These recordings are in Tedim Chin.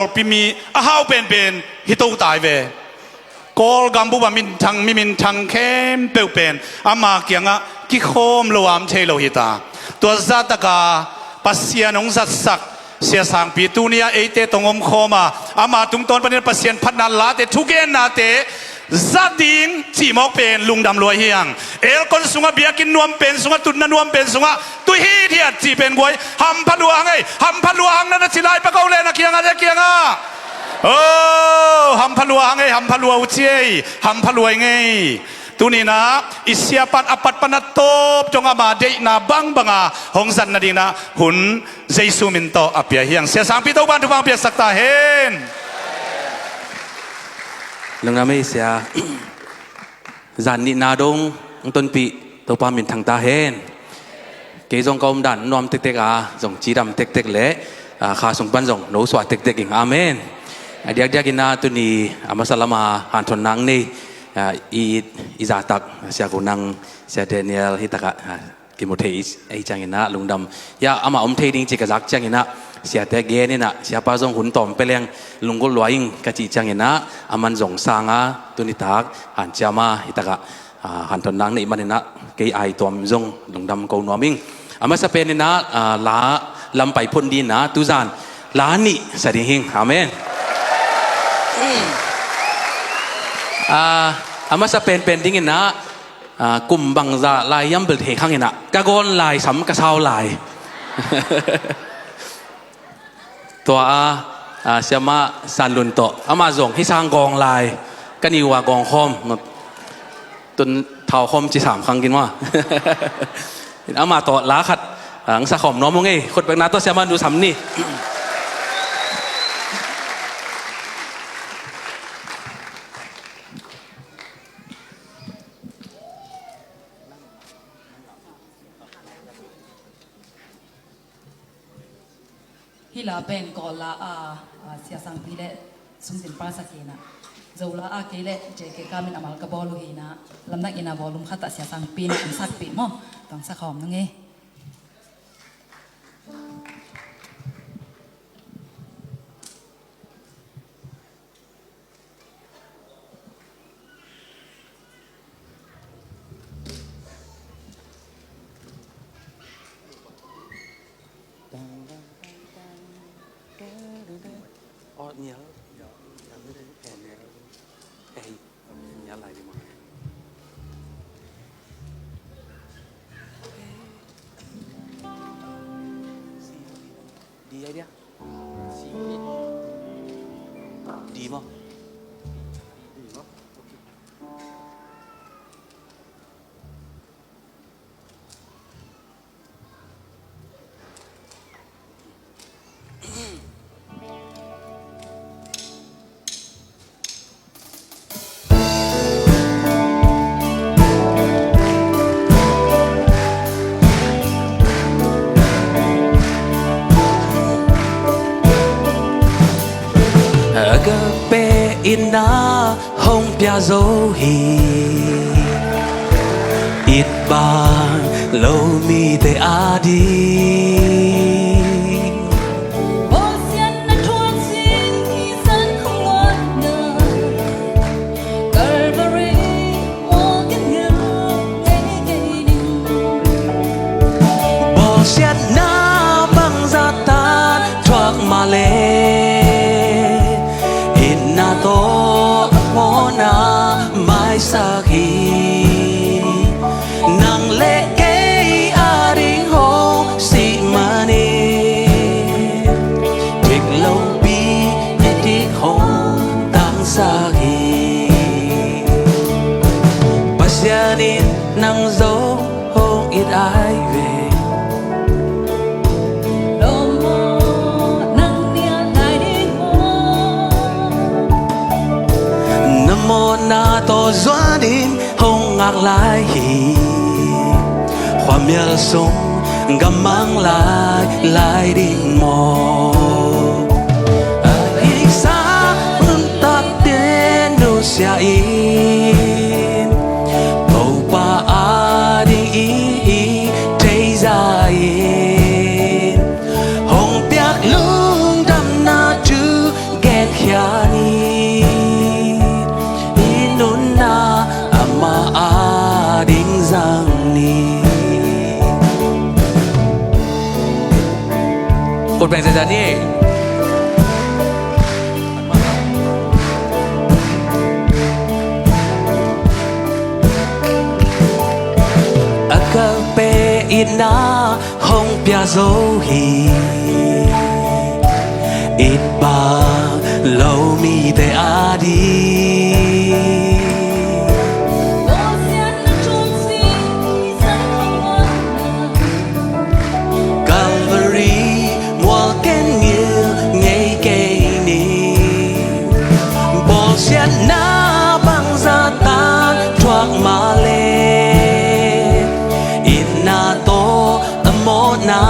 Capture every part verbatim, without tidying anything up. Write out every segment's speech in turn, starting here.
Kawlpi mi a hau penpen hi to tai ve. Kawlgam bup a minthang, mi minthang khempeuh pen ama kiangah kikhawm lo a om thei lo hi ta. Tua zahtaka Pasian hong zatsak Sia Sangpi tuni-a eite tawh hong omkhawm a, ama tungtawn panin Pasian phatna late, thugennate zat ding cih mawk pen lungdam lua hi hang. Aircon sungah, biakinn nuam pen sungah, tutna nuam pen sungah tu hithiat cih pen guai. Hampha lua hang ei, hampha lua hang na na ci lai pa ko le na kiangah, de kiangah. Oh, hampha lua hang ei, hampha lua uh ci ei, hampha lua ing ei. Tuni-in ah i siapa'n a pat pan a tawp dong ama deihna bangbang a hong zat nadingin ah hun Jesu min tawh a pia hi hang. Sia Sangpi, Topa'n thupha hong piaksak ta hen. Lungdam ei sia. Zan nihna dong hong tonpih Topa minthang ta hen. Kei zong ka omdan nuam tektek a, zong cidam tektek leh, ah, kha sung pan zong no suah tektek ing. Amen. A diakdiakin ah tuni a masa lama hanthawnna nei, ah, i, i zahtak Sia Gu Nang, Sia Daniel hi takah, ah, kimu thei ahih ciangin ah lungdam. Hia, amah om thei ding ci ka zak ciangin ah, siate gen in ah, siapa zong hun tawm pia leng lunggulh lua ing ka cih ciangin ah, aman zong sang a, tuni tak hanciam a, hi takah, ah, hanthawnna nei manin ah, kei ai tuam zong lungdam ko nuam ing. A masa pen in ah, ah, la lam pai phot dingin ah, tuzan la nih sa ding hi ing. Amen. Ah, a masa penpen dingin ah, ah, kum bangzah lai hiam bel thei kha ing in ah, ka gawn lai sam ka sau lai. Tua a, ah, Siamah San Lun tawh amah zong hih sang gawng lai, ka ni uh a gawng khawm. Tun thau khawm ci sam khang kin maw. Amah tawh la khat, ah, hong sa khawm nuam ung ei, khut bekna tawh Siamah nu sam ni. Hih la pen Kawl la a, a, Sia Sangpi le Sung Tin Pal sak hi in ah, Zo la a kei le J K Kam in a mal ka bawl uh hi in ah, lamdang in ah volume khat ah Sia Sangpi in ah hong sakpih maw, tawh hong sa khawm nung ei. Agape in ah hong pia zo hi, it bang lo mite ading. Bawlsiatna thuak sin i zan hong guan na, Calvary mual gen ngel ngei kei ding. Bawlsiatna bangzah tan thuak mah leh, itna tawh mawhna maisak hi. Nang le kei ading hong sih manin, dik lopi i dik hong tangsak hi. Pasian in nang zong hong it ai ve. Lawm maw, nang nial lai ding maw? Na mawhna tawh zuan in hong ngak lai hi. Khuamial sung gammang lai lai ding maw? A hiksa nuntakte nusia in, Topa ading i, i theihsa in, hong piak lungdamna thu itna hong pia zo hi. It bang lo mite a ding Calvary mual ken ngil ngei kei ni. Bawlsiatna bangzah tan thuak mah le, itna tawh a mawhna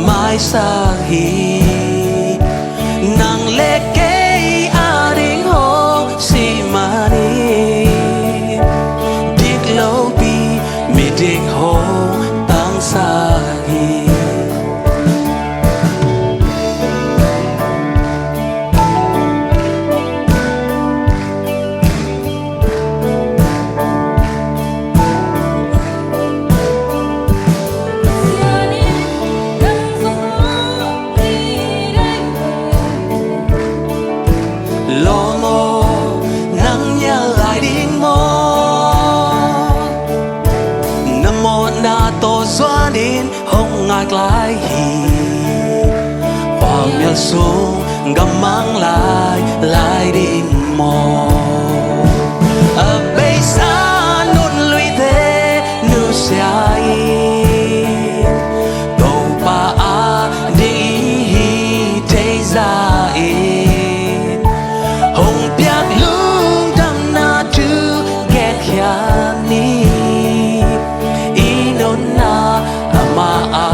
maisak hi. Nang le kei a ding hong si manin, dik lopi midik hong tangsak hi. Lawm aw, nang nial lai ding maw? Na mawhna tawh zuanin hong ngak lai hi. Khuamial sung gammang lai lai ding maw? A beisa nunluite nusia in, Topa a ding i hi thei za in, hong piak lungdamna thu genkhia ni. I nunna amah a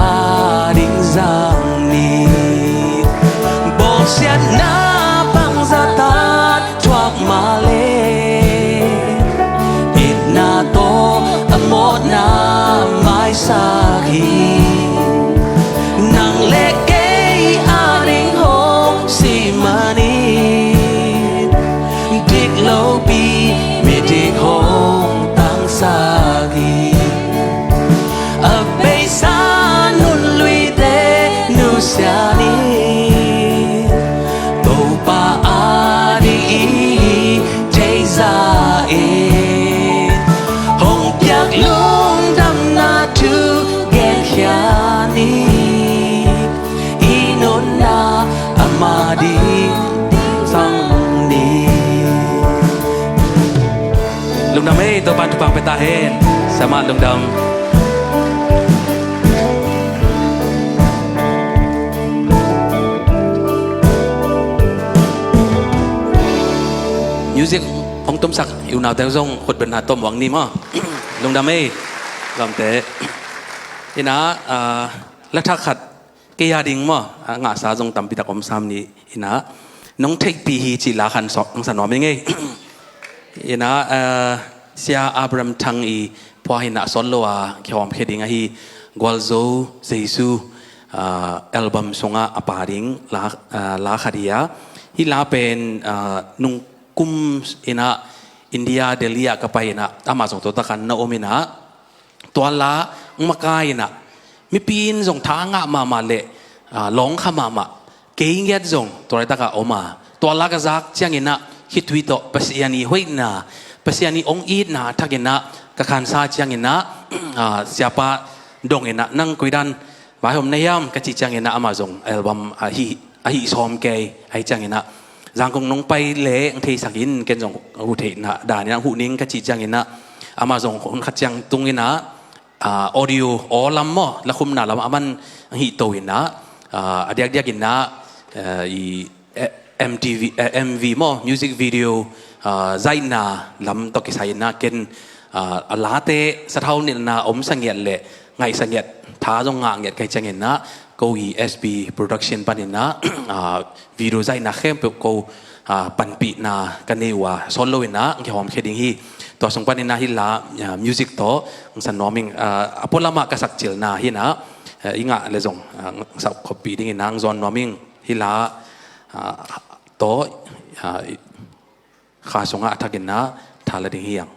ding zang ni. Bawlsiatna bangzah tan thuak mah le, itna tawh a mawhna maisak hi. Nang le kei a ding hong si manin, dik lopi midik hong tangsak hi. A beisa nunluite nusia ni. Topa a ding i hi thei za in, hong piak lungdamna thu genkhia ni. I nunna amah ding zang ni. Lungdam ei, Topa'n thupha pia ta hen. Siamah lungdam. Music hong tumsak i unaute zong khut beng na tom uang ni maw. Lungdam ei. Lungdam te. Ina, ah, la thak khat kei a ding maw, a ngahsa zong tampi tak om sam ni. Ina, nong theihpih hi cih la khat sa nuam ing ei. Ina, eh, Sia Abraham Thang i pua hi na, sawt lo a kihawm khia ding ahi Gualzo Jesu, ah, album sungah a pa ding la, ah, la khat hi a. Hih la pen, ah, nung kum ina India Delhi ah ka pai ina, amah zong tua tak a na om ina, tua la makai ina, mipi in zong tha ngah mahmah le, ah, lawng kha mahmah, kei ngiat zong tua laitak a om a. Tua la ka zak ciang ina, khitui tawh Pasian i hoihna, Pasian i hong itna thak ina ka khansa ciang ina, ah, siapa dong ina, nang koidan vaihawm na hiam ka cih ciang ina, amah zong album a hih, a hih sawm kei, ahi ciang ina, Zangkong nong pai le hong theisak in, ken zong hu theihna dan ina huh ning ka cih ciang ina, amah zong hun khat ciang tung ina, ah, audio aw lam maw, lakhumna lam a man hih to ina, ah, a diakdiak ina, ah, i, eh, M T V, eh, M V maw, music video, ah, zaihna lam tawh kisai ina ken, ah, a late sathau nilhna om sa ngiat le ngaihsa ngiat, tha zong ngah ngiat ka hih ciang ina, ko i S B Production pan ina, ah, video zaihna khempeuh ko, ah, panpihna ka nei uh a, sawt lo ina kihawm khia ding hi. Tua sung pan ina hih la, ah, music tawh hong sa nuam ing, ah, a pualam ah ka sak cilna hi ina, ah, i ngah le zong, ah, hong sa khoppi ding ina hong zawn nuam ing. Hih la, ah, tawh, ah, kha sungah a thak ina tha la ding hi ang.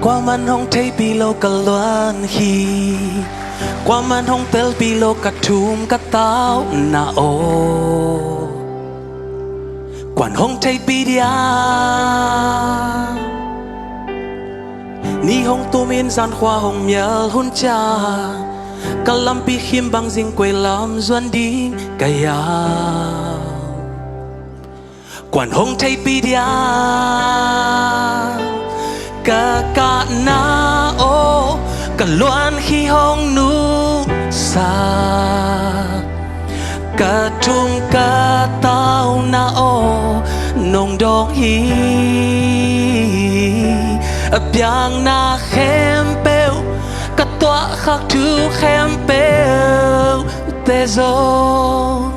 Kuaman hong theihpih lo ka luan hi, kuaman hong telpih lo ka thum ka tau na aw. Kuan hong theihpih dia, ni hong tumin zankhua hong mial hun cia, ka lampi khim bang zing kuai lam zuan ding ka hiam. Kuan hong theihpih dia, ka kahna aw, ka luan hi hong nusa, ka thum ka tau na aw, nong dawng hi. A piang na khempeuh, ka tuahkhak thu khempeuh te zaw,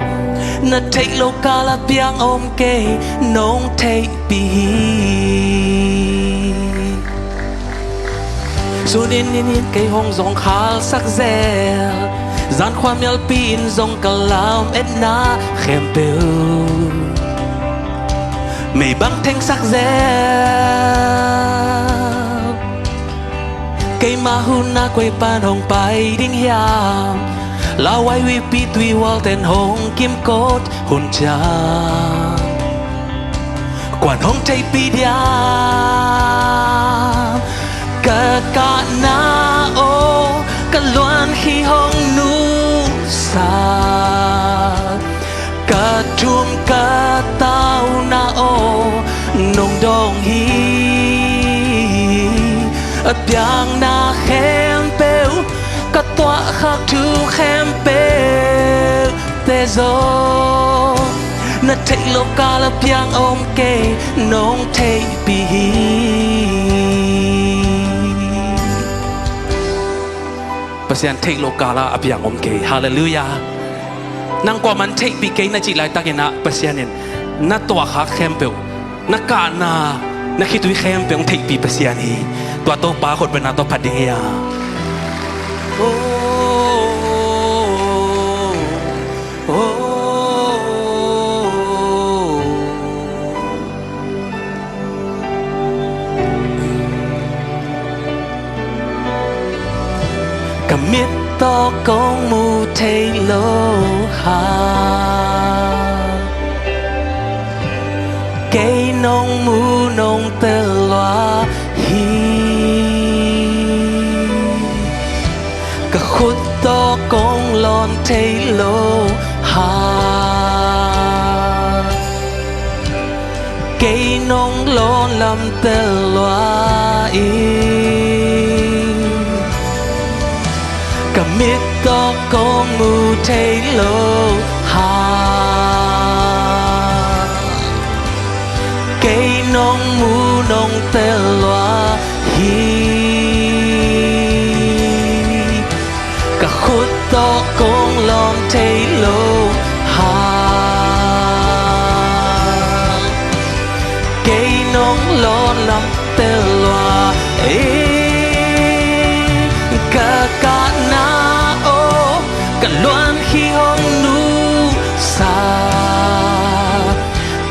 na theih lo kal a piang om kei, nong theihpih hi. Sunin ninin kei hong zong khalsak zel, zankhua mialpi in zong ka lam etna khempeuh mei bang thengsak zel. Keima hun a koi pan hong pai ding hiam, lauhuai huihpi tuihual ten hong kimkot hun ciang. Kuan hong theihpih dia, ka kahna aw, ka luan hi hong nusa, ka thum ka tau na aw, nong dawng hi. A piang na khempeuh, ka tuahkhak thu khempeuh te zaw, na theih lo kal a piang om kei, nong theihpih hi. Pasian theih lo kal a piang om kei. Halleluiah. Nang kuaman theihpih kei na cih laitakin ah Pasian in na tuahkhak khempeuh, na kahna, na khitui khempeuh hong theihpih Pasian hi. Tua Topa khutbetna tawh phat ding hi a. Ka mit tawh kong mu thei lo ha, kei nong mu nong tel lua hi. Ka khut tawh kong lawn thei lo ha, kei nong lawn lam tel lua in. Ka mit tawh kong mu thei lo ha, kei nong mu nong tel lua hi. Ka khut tawh kong lawn thei lo ha, kei nong lawn lam tel lua hi. Ka kahna aw, ka luan hi hong nusa,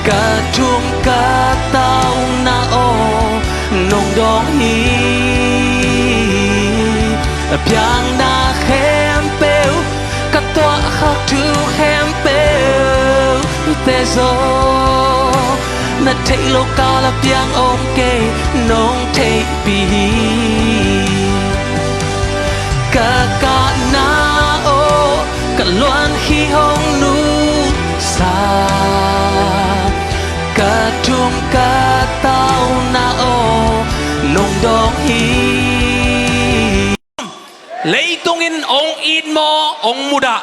ka thum ka tau na aw, nong dawng hi. A piang na khempeuh, ka tuahkhak thu khempeuh te zaw, na theih lo kal a piang om kei, nong theihpih hi. Ka kahna aw, ka luan hi hong nusa, ka thum ka tau na aw, nong dawng hi. Leitung in ong it maw, ong mudah?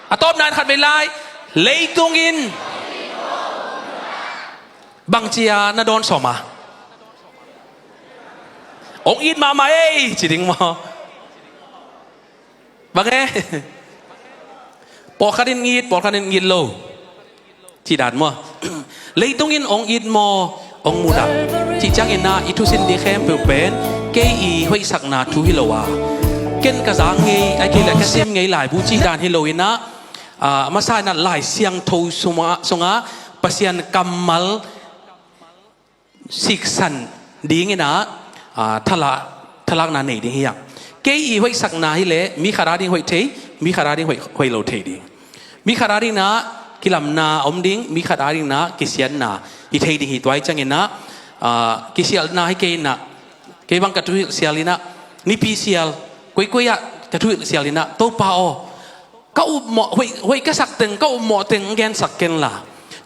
A tawpna in khat vei lai. Leitung in bangci a na dawn sawm a? Ong it mahmah ei, ci ding maw? Bang e? Pawlkhat in it, pawlkhat in it lo. Cih dan maw? Leitung in ong it maw, ong mudah? Cih ciangin ah i thusin ding khempeuh pen kei i hoihsakna thu hi lo a, ken ka zang ngei, a kei le ka sim ngei laibu cih dan hi lo in ah, a masa in ah Lai Siangtho sungah, sungah Pasian kammal siksan dingin ah, a, thalah thalakna nei ding hi hang. Kei i hoihsakna hi leh mi khat ading hoih thei, mi khat ading hoih, hoih lo thei ding. Mi khat ading na kilamna om ding, mi khat ading na kisiatna hi thei ding hi. Tua hi ciangin ah, ah, kisialna hi kei in ah, kei bang ka thuhilh sial in ah, nipi sial, koikoi ah ka thuhilh sial in ah, Topa aw, ka upmawh, hoih, hoih ka sak teng, ka upmawh teng gensak ken la.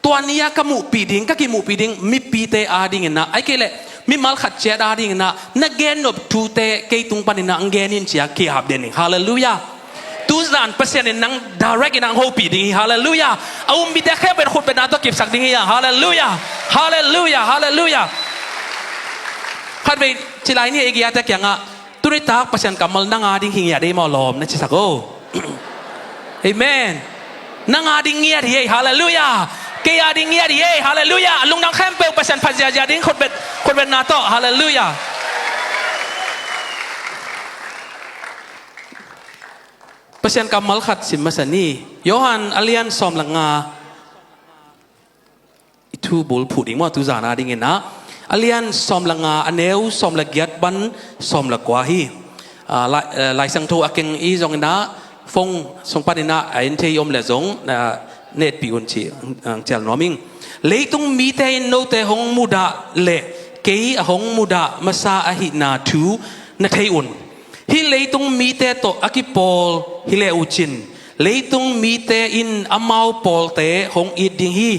Tua ni-a ka muhpih ding, ka kimuhpih ding mipite ading in ah, ahih kei leh mimal khat ciat ading in ah, na gennop thute kei tung panin ah gen in ci-a ki-ap den ing. Halleluiah. Tuzan Pasian in nang direct in ah hong hopih ding hi. Halleluiah. A um mite khempeuh in khutbetna tawh kipsak ding hi hang. Halleluiah. Halleluiah. Halleluiah. Khatvei ci lai ni, ei gei-a te kiangah, tuni tak Pasian kammal nang ading hi ngiat ei maw lawm, na cisak o. Amen. Nang ading ngiat hi ei. Halleluiah. Kei ading ngiat hi ei. Halleluiah. Lungdam khempeuh Pasian phat ziazia ding, khutbet, khutbetna tawh. Halleluiah. Pasian kammal khat sim masa ni. Johan a lian sawm le nga. I thu bulphuh ding maw, tuzan ading in ah. A lian sawm le nga, a neu sawm le giat pan sawm le kua hi. Ah, Lai, eh, Lai Siangtho a keng i zong in ah, phone sung panin ah, a en thei i om leh zong, ah, na etpih un ci, ah, cial nuam ing. Leitung mite in note hong mudah leh kei a hong mudah masa ahihna thu na thei un. Hih leitung mite tawh a kipawl hi leh uh cin, leitung mite in amau pawlte hong it ding hi.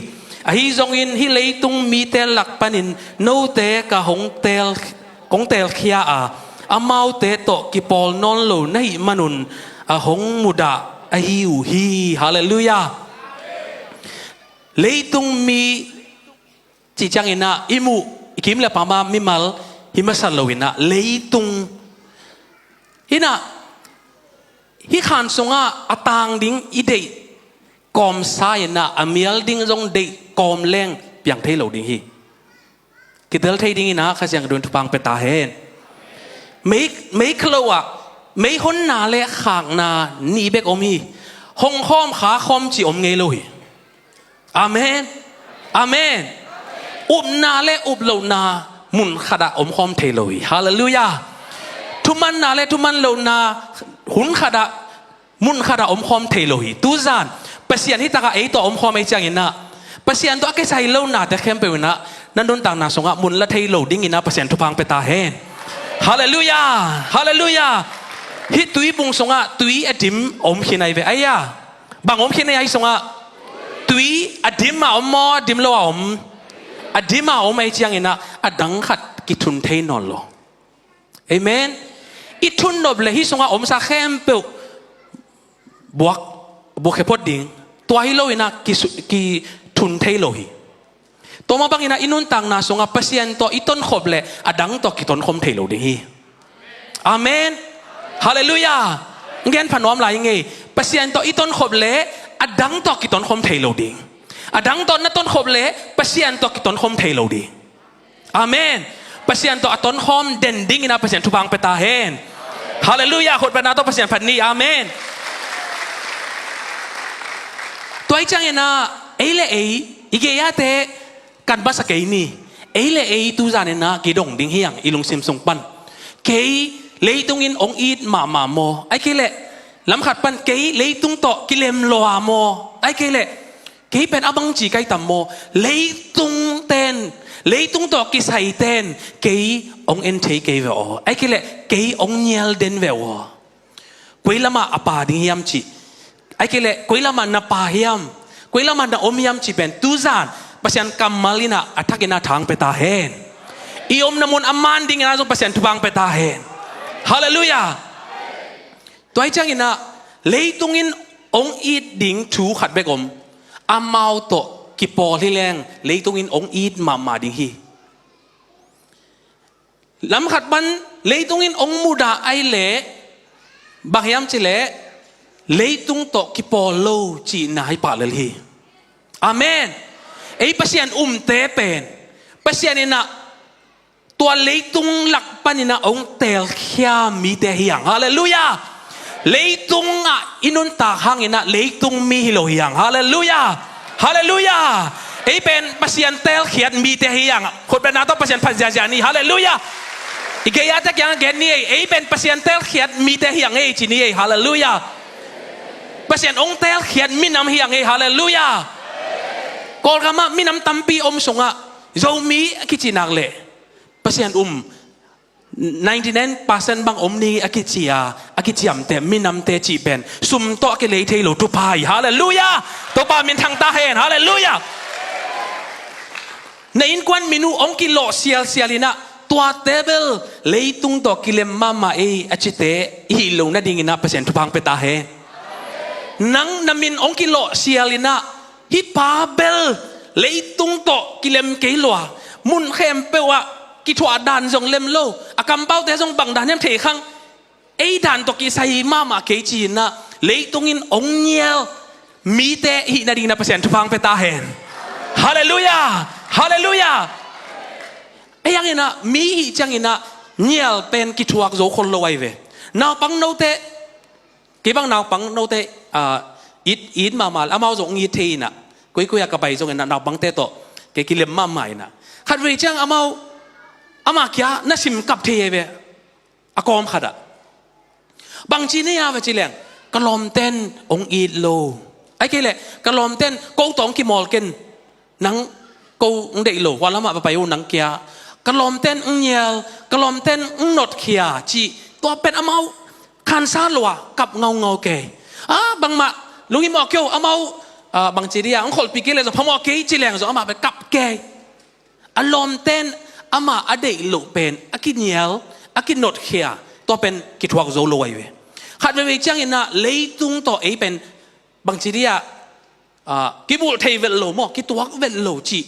Ahi zongin hih leitung mite lak panin note ka hong teel, kong teelkhia a, amaute tawh kipawl nawn lo na hih manun a hong mudah ahi uh hi. Halleluiah. Leitung mi cih ciangin ah, i muh, i kim le pam a mimal hi masa lo in ah, leitung. In ah, hih khan sungah a tang ding i deih kawmsa in ah, a mial ding zong deih kawm leng piang thei lo ding hi. Kitel thei ding in ah, Kha Siangtho in thupha pia ta hen. Mei, mei kha lo ah, mei honna le khakna nih bek om hi. Hong khawm, kha khawm cih om ngei lo hi. Amen. Amen. Upna le uplohna mun khat ah om khawm thei lo hi. Halleluiah. Thumanna le thuman lohna hun khat ah, mun khat ah om khawm thei lo hi. Tuzan Pasian hih takah ei tawh om khawm ahih ciangin ah, Pasian tawh a kisai lonate khempeuh in ah, na nuntakna sungah mun la thei lo ding in ah, Pasian thupha pia ta hen. Halleluiah. Halleluiah. Hih tuibung sungah tui a dim om khin ahi ve. Ai a, bang om khin ahi sungah? Tui a dim a om maw, a dim lo a om? A dim a om ahih ciangin ah, a dang khat kithun thei nawn lo. Amen. I thunnop le hih sungah omsa khempeuh buak, buakkhia phot ding. Tua hi lo in ah kisu-, kithun thei lo hi. Tua mah bangin ah i nuntakna sungah Pasian tawh i tonkhop le a dang tawh kitonkhawm thei lo ding hi. Amen. Halleluiah. Gen pha nuam lai ing ei. Pasian tawh i tonkhop le a dang tawh kitonkhawm thei lo ding. A dang tawh na tonkhop le Pasian tawh kitonkhawm thei lo ding. Amen. Pasian tawh a tonkhawm den ding in ah, Pasian thupha pia ta hen. Halleluiah. Khutbetna tawh Pasian phat ni. Amen. Tua ahih ciangin ah, ei le ei, i gei-ate kan masa kei ni. Ei le ei tuzan in ah kidong ding hi hang, i lungsim sung pan. Kei leitung in hong it mahmah maw? Ahih kei leh lam khat pan kei leitung tawh kilem lua maw? Ahih kei leh kei pen a bangci ka hi tam maw? Leitung ten, leitung tawh kisai ten kei hong en thei kei ve aw. Ahih kei leh kei hong nial den ve aw. Koi lamah a pha ding hiam cih, ahih kei leh koi lamah na pha hiam, koi lamah na om hiam cih pen tuzan Pasian kammal in ah a thak in ah thupha pia ta hen. I omna mun a man ding in ah zong Pasian thupha pia ta hen. Halleluiah. Tua ahih ciangin ah, leitung in hong it ding thu khat bek om. Amau tawh kipawl hi leng, leitung in hong it mahmah ding hi. Lam khat pan, leitung in hong mudah ahih leh, bang hiam cih leh, leitung tawh kipawl lo cihna hi pah lel hi. Amen. Ei Pasian umte pen, Pasian in ah tua leitung lak panin ah hong teelkhia mite hi hang. Halleluiah. Leitung ah i nuntak hangin ah leitung mi hi lo hi hang. Halleluiah. Halleluiah. Ei pen Pasian teelkhiat mite hi hang. Khutbetna tawh Pasian phat ziahziah ni. Halleluiah. I gei-ate kiangah gen ni ei, ei pen Pasian teelkhiat mite hi hang ei ci ni ei. Halleluiah. Pasian hong teelkhiat minam hi hang ei. Halleluiah. Kawlgamah minam tampi om sungah Zomi a kici nak leh Pasian um ninety nine percent bang om ni a kici a, a kiciamteh minamte cih pen sum tawh a kilei thei lo thupha hi. Halleluiah. Topa min thang ta hen. Halleluiah. Na innkuan min uh hong kilawh sialsial inah, tuate bel leitung tawh kilem mahmah ei a cite i hih loh nadinginah Pasian thupha hong pia ta hen. Nang na min hong kilawh sial inah, hih pa bel leitung tawh kilem kei lua, mun khempeuh ah kithuah dan zong lem lo, a kampaute zong bang dan hiam thei khang, ei dan tawh kisai mahmah kei ci inah, leitung in hong ngial mite i hih nadinginah Pasian thupha hong pia ta hen. Halleluiah. Halleluiah. Ei hang inah mi i hih cianginah ngial pen kithuak zo khol lo ahi ve. Naupang note, kei bang naupang note, ah, it, it mahmah, amau zong it thei inah, koikoi ah ka pai zong inah naupangte tawh kei kilem mahmah inah, khatvei ciang amau, amah kia na sim kap thei ahi ve. A kawm khatah bangci nei a va ci leng, ka lawmten hong it lo. Ai kei leh ka lawmten ko tawh hong kimawl ken, nang ko hong deih lo, hua lamah va pai uh nang kia. Ka lawmten hong ngial, ka lawmten hong notkhia cih, tua pen amau khansa lua, kap ngaungau kei. A, bangmah lunghimawh kei uh, amau, a, bangci dia hong kholhpih kei leh zong phamawh kei ci leng zong amah pen kap kei. A lawmten amah a deih loh pen a kingial, a kinotkhia, tua pen kithuak zo lo ahi ve. Khat veivei cianginah leitung tawh ei pen bangci dia, ah, kibulh thei velh lo maw, kituak velh lo cih,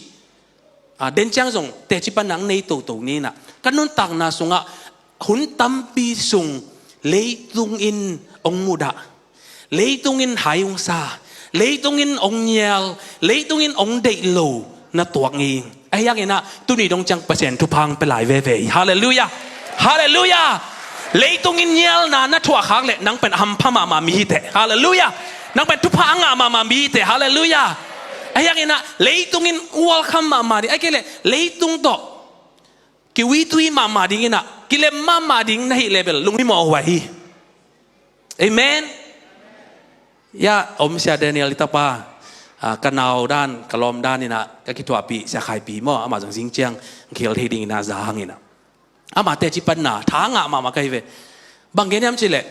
ah, den ciang zong teci panna hong nei toto ninah, ka nuntakna sungah hun tampi sung leitung in hong mudah, leitung in hai hong sa, leitung in hong ngial, leitung in hong deih lo na tuak ngei. Ahi hanginah tuni dong ciang Pasian thupha hong pia lai veve hi. Halleluiah. Halleluiah. Leitung in ngialna na thuak khak leh nang pen a hampha mahmah mi hi teh. Halleluiah. Nang pen thupha a ngah mahmah mi hi teh. Halleluiah. Ahi hanginah leitung in welcome mahmah ding, ahi kei leh leitung tawh kiuitui mahmah dinginah, kilem mahmah ding na hih leh bel lunghimawh huai hi. Amen. Ya, om Sia Daniel i tapa, ah, ka nau dan, ka lawm dan inah ka kithuahpih, Sia Khaipi maw, amah zong zing ciang khel thei dinginah za hanginah, amah teci panna tha ngah mahmah ka hi ve. Bang gen hiam cih leh,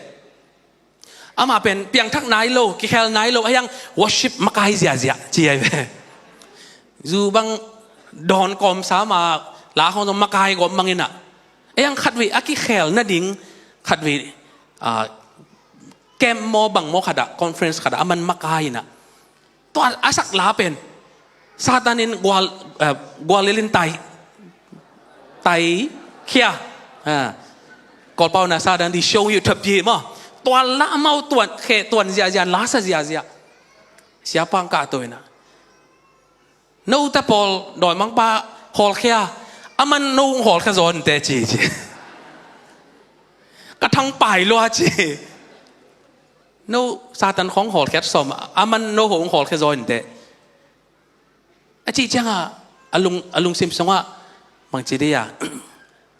amah pen piangthak nai lo, kikhel nai lo, ahi hang worship makai ziahziah ci ahi ve. Zu bang dawn kawmsa mah, la khawng zong makai kawm bang inah. Ahi hang khatvei a kikhel nading, khatvei, ah, camp maw bang maw khatah, conference khatah a man makai inah, tua a sak la pen Satan in gual, eh, gual lel in tai, tai khia. Ah. Kawlpau na Satan di show you tapi maw. Tua la amau tuan khe, tuan ziahziah, la sa ziahziah. Siapa hong kahto inah, no ta pawl dawimangpa hawlkhia, a man no hong hawlkhia zaw inteh ci ci. Ka thangpai lua ci. No Satan khawng hawlkhiat sawm, a man no hong hawlkhia zaw inteh. A cih ciangah a lung, a lungsim sungah bangci dia,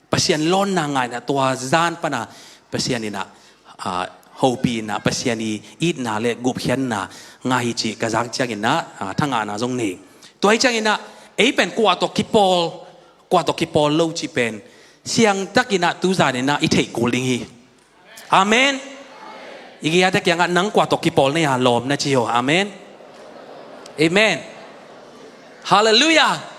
Pasian lawnna ngaina tua zan pana Pasian inah, ah, hopih inah, Pasian i itna le gupkhiatna ngah hi cih ka zak cianginah, ah, thangahna zong nei. Tua hi cianginah ei pen kua tawh kipawl, kua tawh kipawl lo cih pen siangtakinah tuzaninah i theih kul ding hi. Amen. I gei-ate kiangah nang kua tawh kipawl na hia lawm na ci hi aw. Amen. Amen. Halleluiah.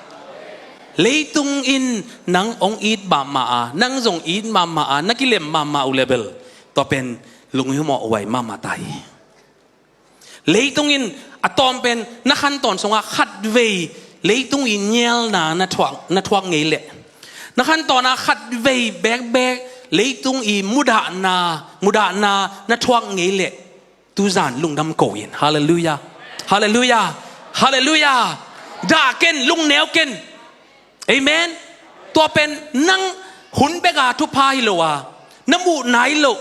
Leitung in nang hong it mahmah a, nang zong it mahmah a, na kilem mahmah uh leh bel, tua pen lunghimawh huai mahmah ta hi. Leitung in a tawm pen na khantawn sungah khatvei leitung i ngialna na thuak, na thuak ngei leh, na khantawn ah khatvei bekbek leitung i mudahna, mudahna na thuak ngei leh, tuzan lungdam ko in. Halleluiah. Halleluiah. Halleluiah. Dah ken, lungneu ken. Amen. Tua pen nang hun beka thupha hi lo a, na muh nai loh,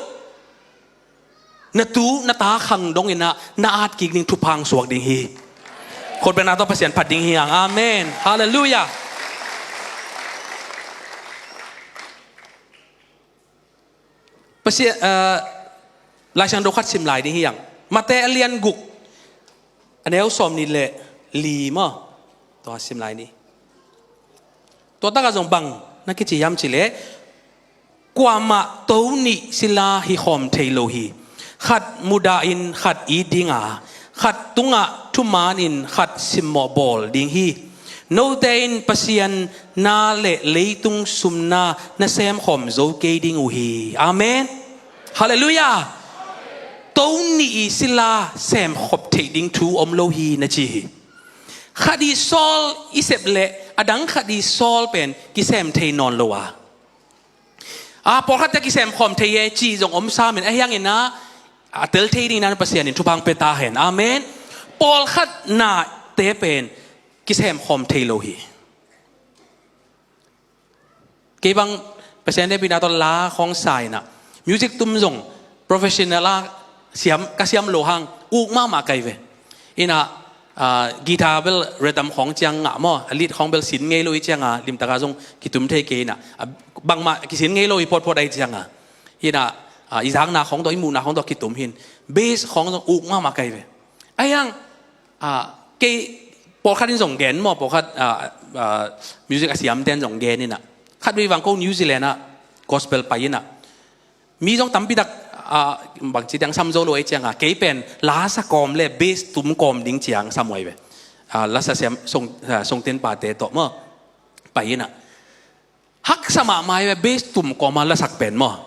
na tu na ta khang donginah na at kik ding, thupha hong suak ding hi. Khutbetna tawh Pasian phat ding hi hang. Amen. Halleluiah. Pasian, ah, Laisiangtho khat sim lai ding hi hang. Mate a lian guk, a neu sawm nih le li maw. Tua sim lai ni. Tua takah zong bang na kici hiam cih leh, kuamah to nih sila hi khawm thei lo hi. Khat mudah in khat it ding a, khat tungah thuman in khat simmawh bawl ding hi. Note in Pasian na le leitung sumna na sem khawm zo kei ding uh hi. Amen. Halleluiah. To nih i sila sem khop theih ding thu om lo hi na ci hi. Khat i sawl i sep leh a dang khat i sawl pen kisem thei nawn lo a. A, pawlkhat te kisem khawm thei e ci zong om sam in, ahi hangin ah, a tel thei ding na Pasian in thupha pia ta hen. Amen. Pawlkhat nate pen kisem khawm thei lo hi. Kei bang Pasian deihpihna tawh la khawng sa in ah, music tum zong professional a siam, ka siam lo hang uk mahmah kai ve. In ah, ah, guitar bel rhythm khawng ciang ngah maw, a lead khawng bel sin ngei lo i ciang a, limtak a zong kitum thei kei in ah, a, bangmah kisin ngei lo i phawtphawt a i ciang a. In ah, ah, i zakna khawng tawh, i muhna khawng tawh kitum hi in, bass khawng zong uk mahmah kai ve. Ahi hang, ah, kei pawlkhat in zong gen maw, pawlkhat, ah, ah, music a siamte in zong gen in ah. Khat vei vang ko New Zealand ah gospel pai in ah. Mi zong tampi tak, ah, bangci dang sam zo lo a i ciang a, kei pen la sa kawm le bass tum kawm ding ciang sam uh ai ve. Ah, la sa siam song, ah, songten pate tawh maw. Pai in ah. Haksa mahmah hi ve, bass tum kawm a lasak pen maw.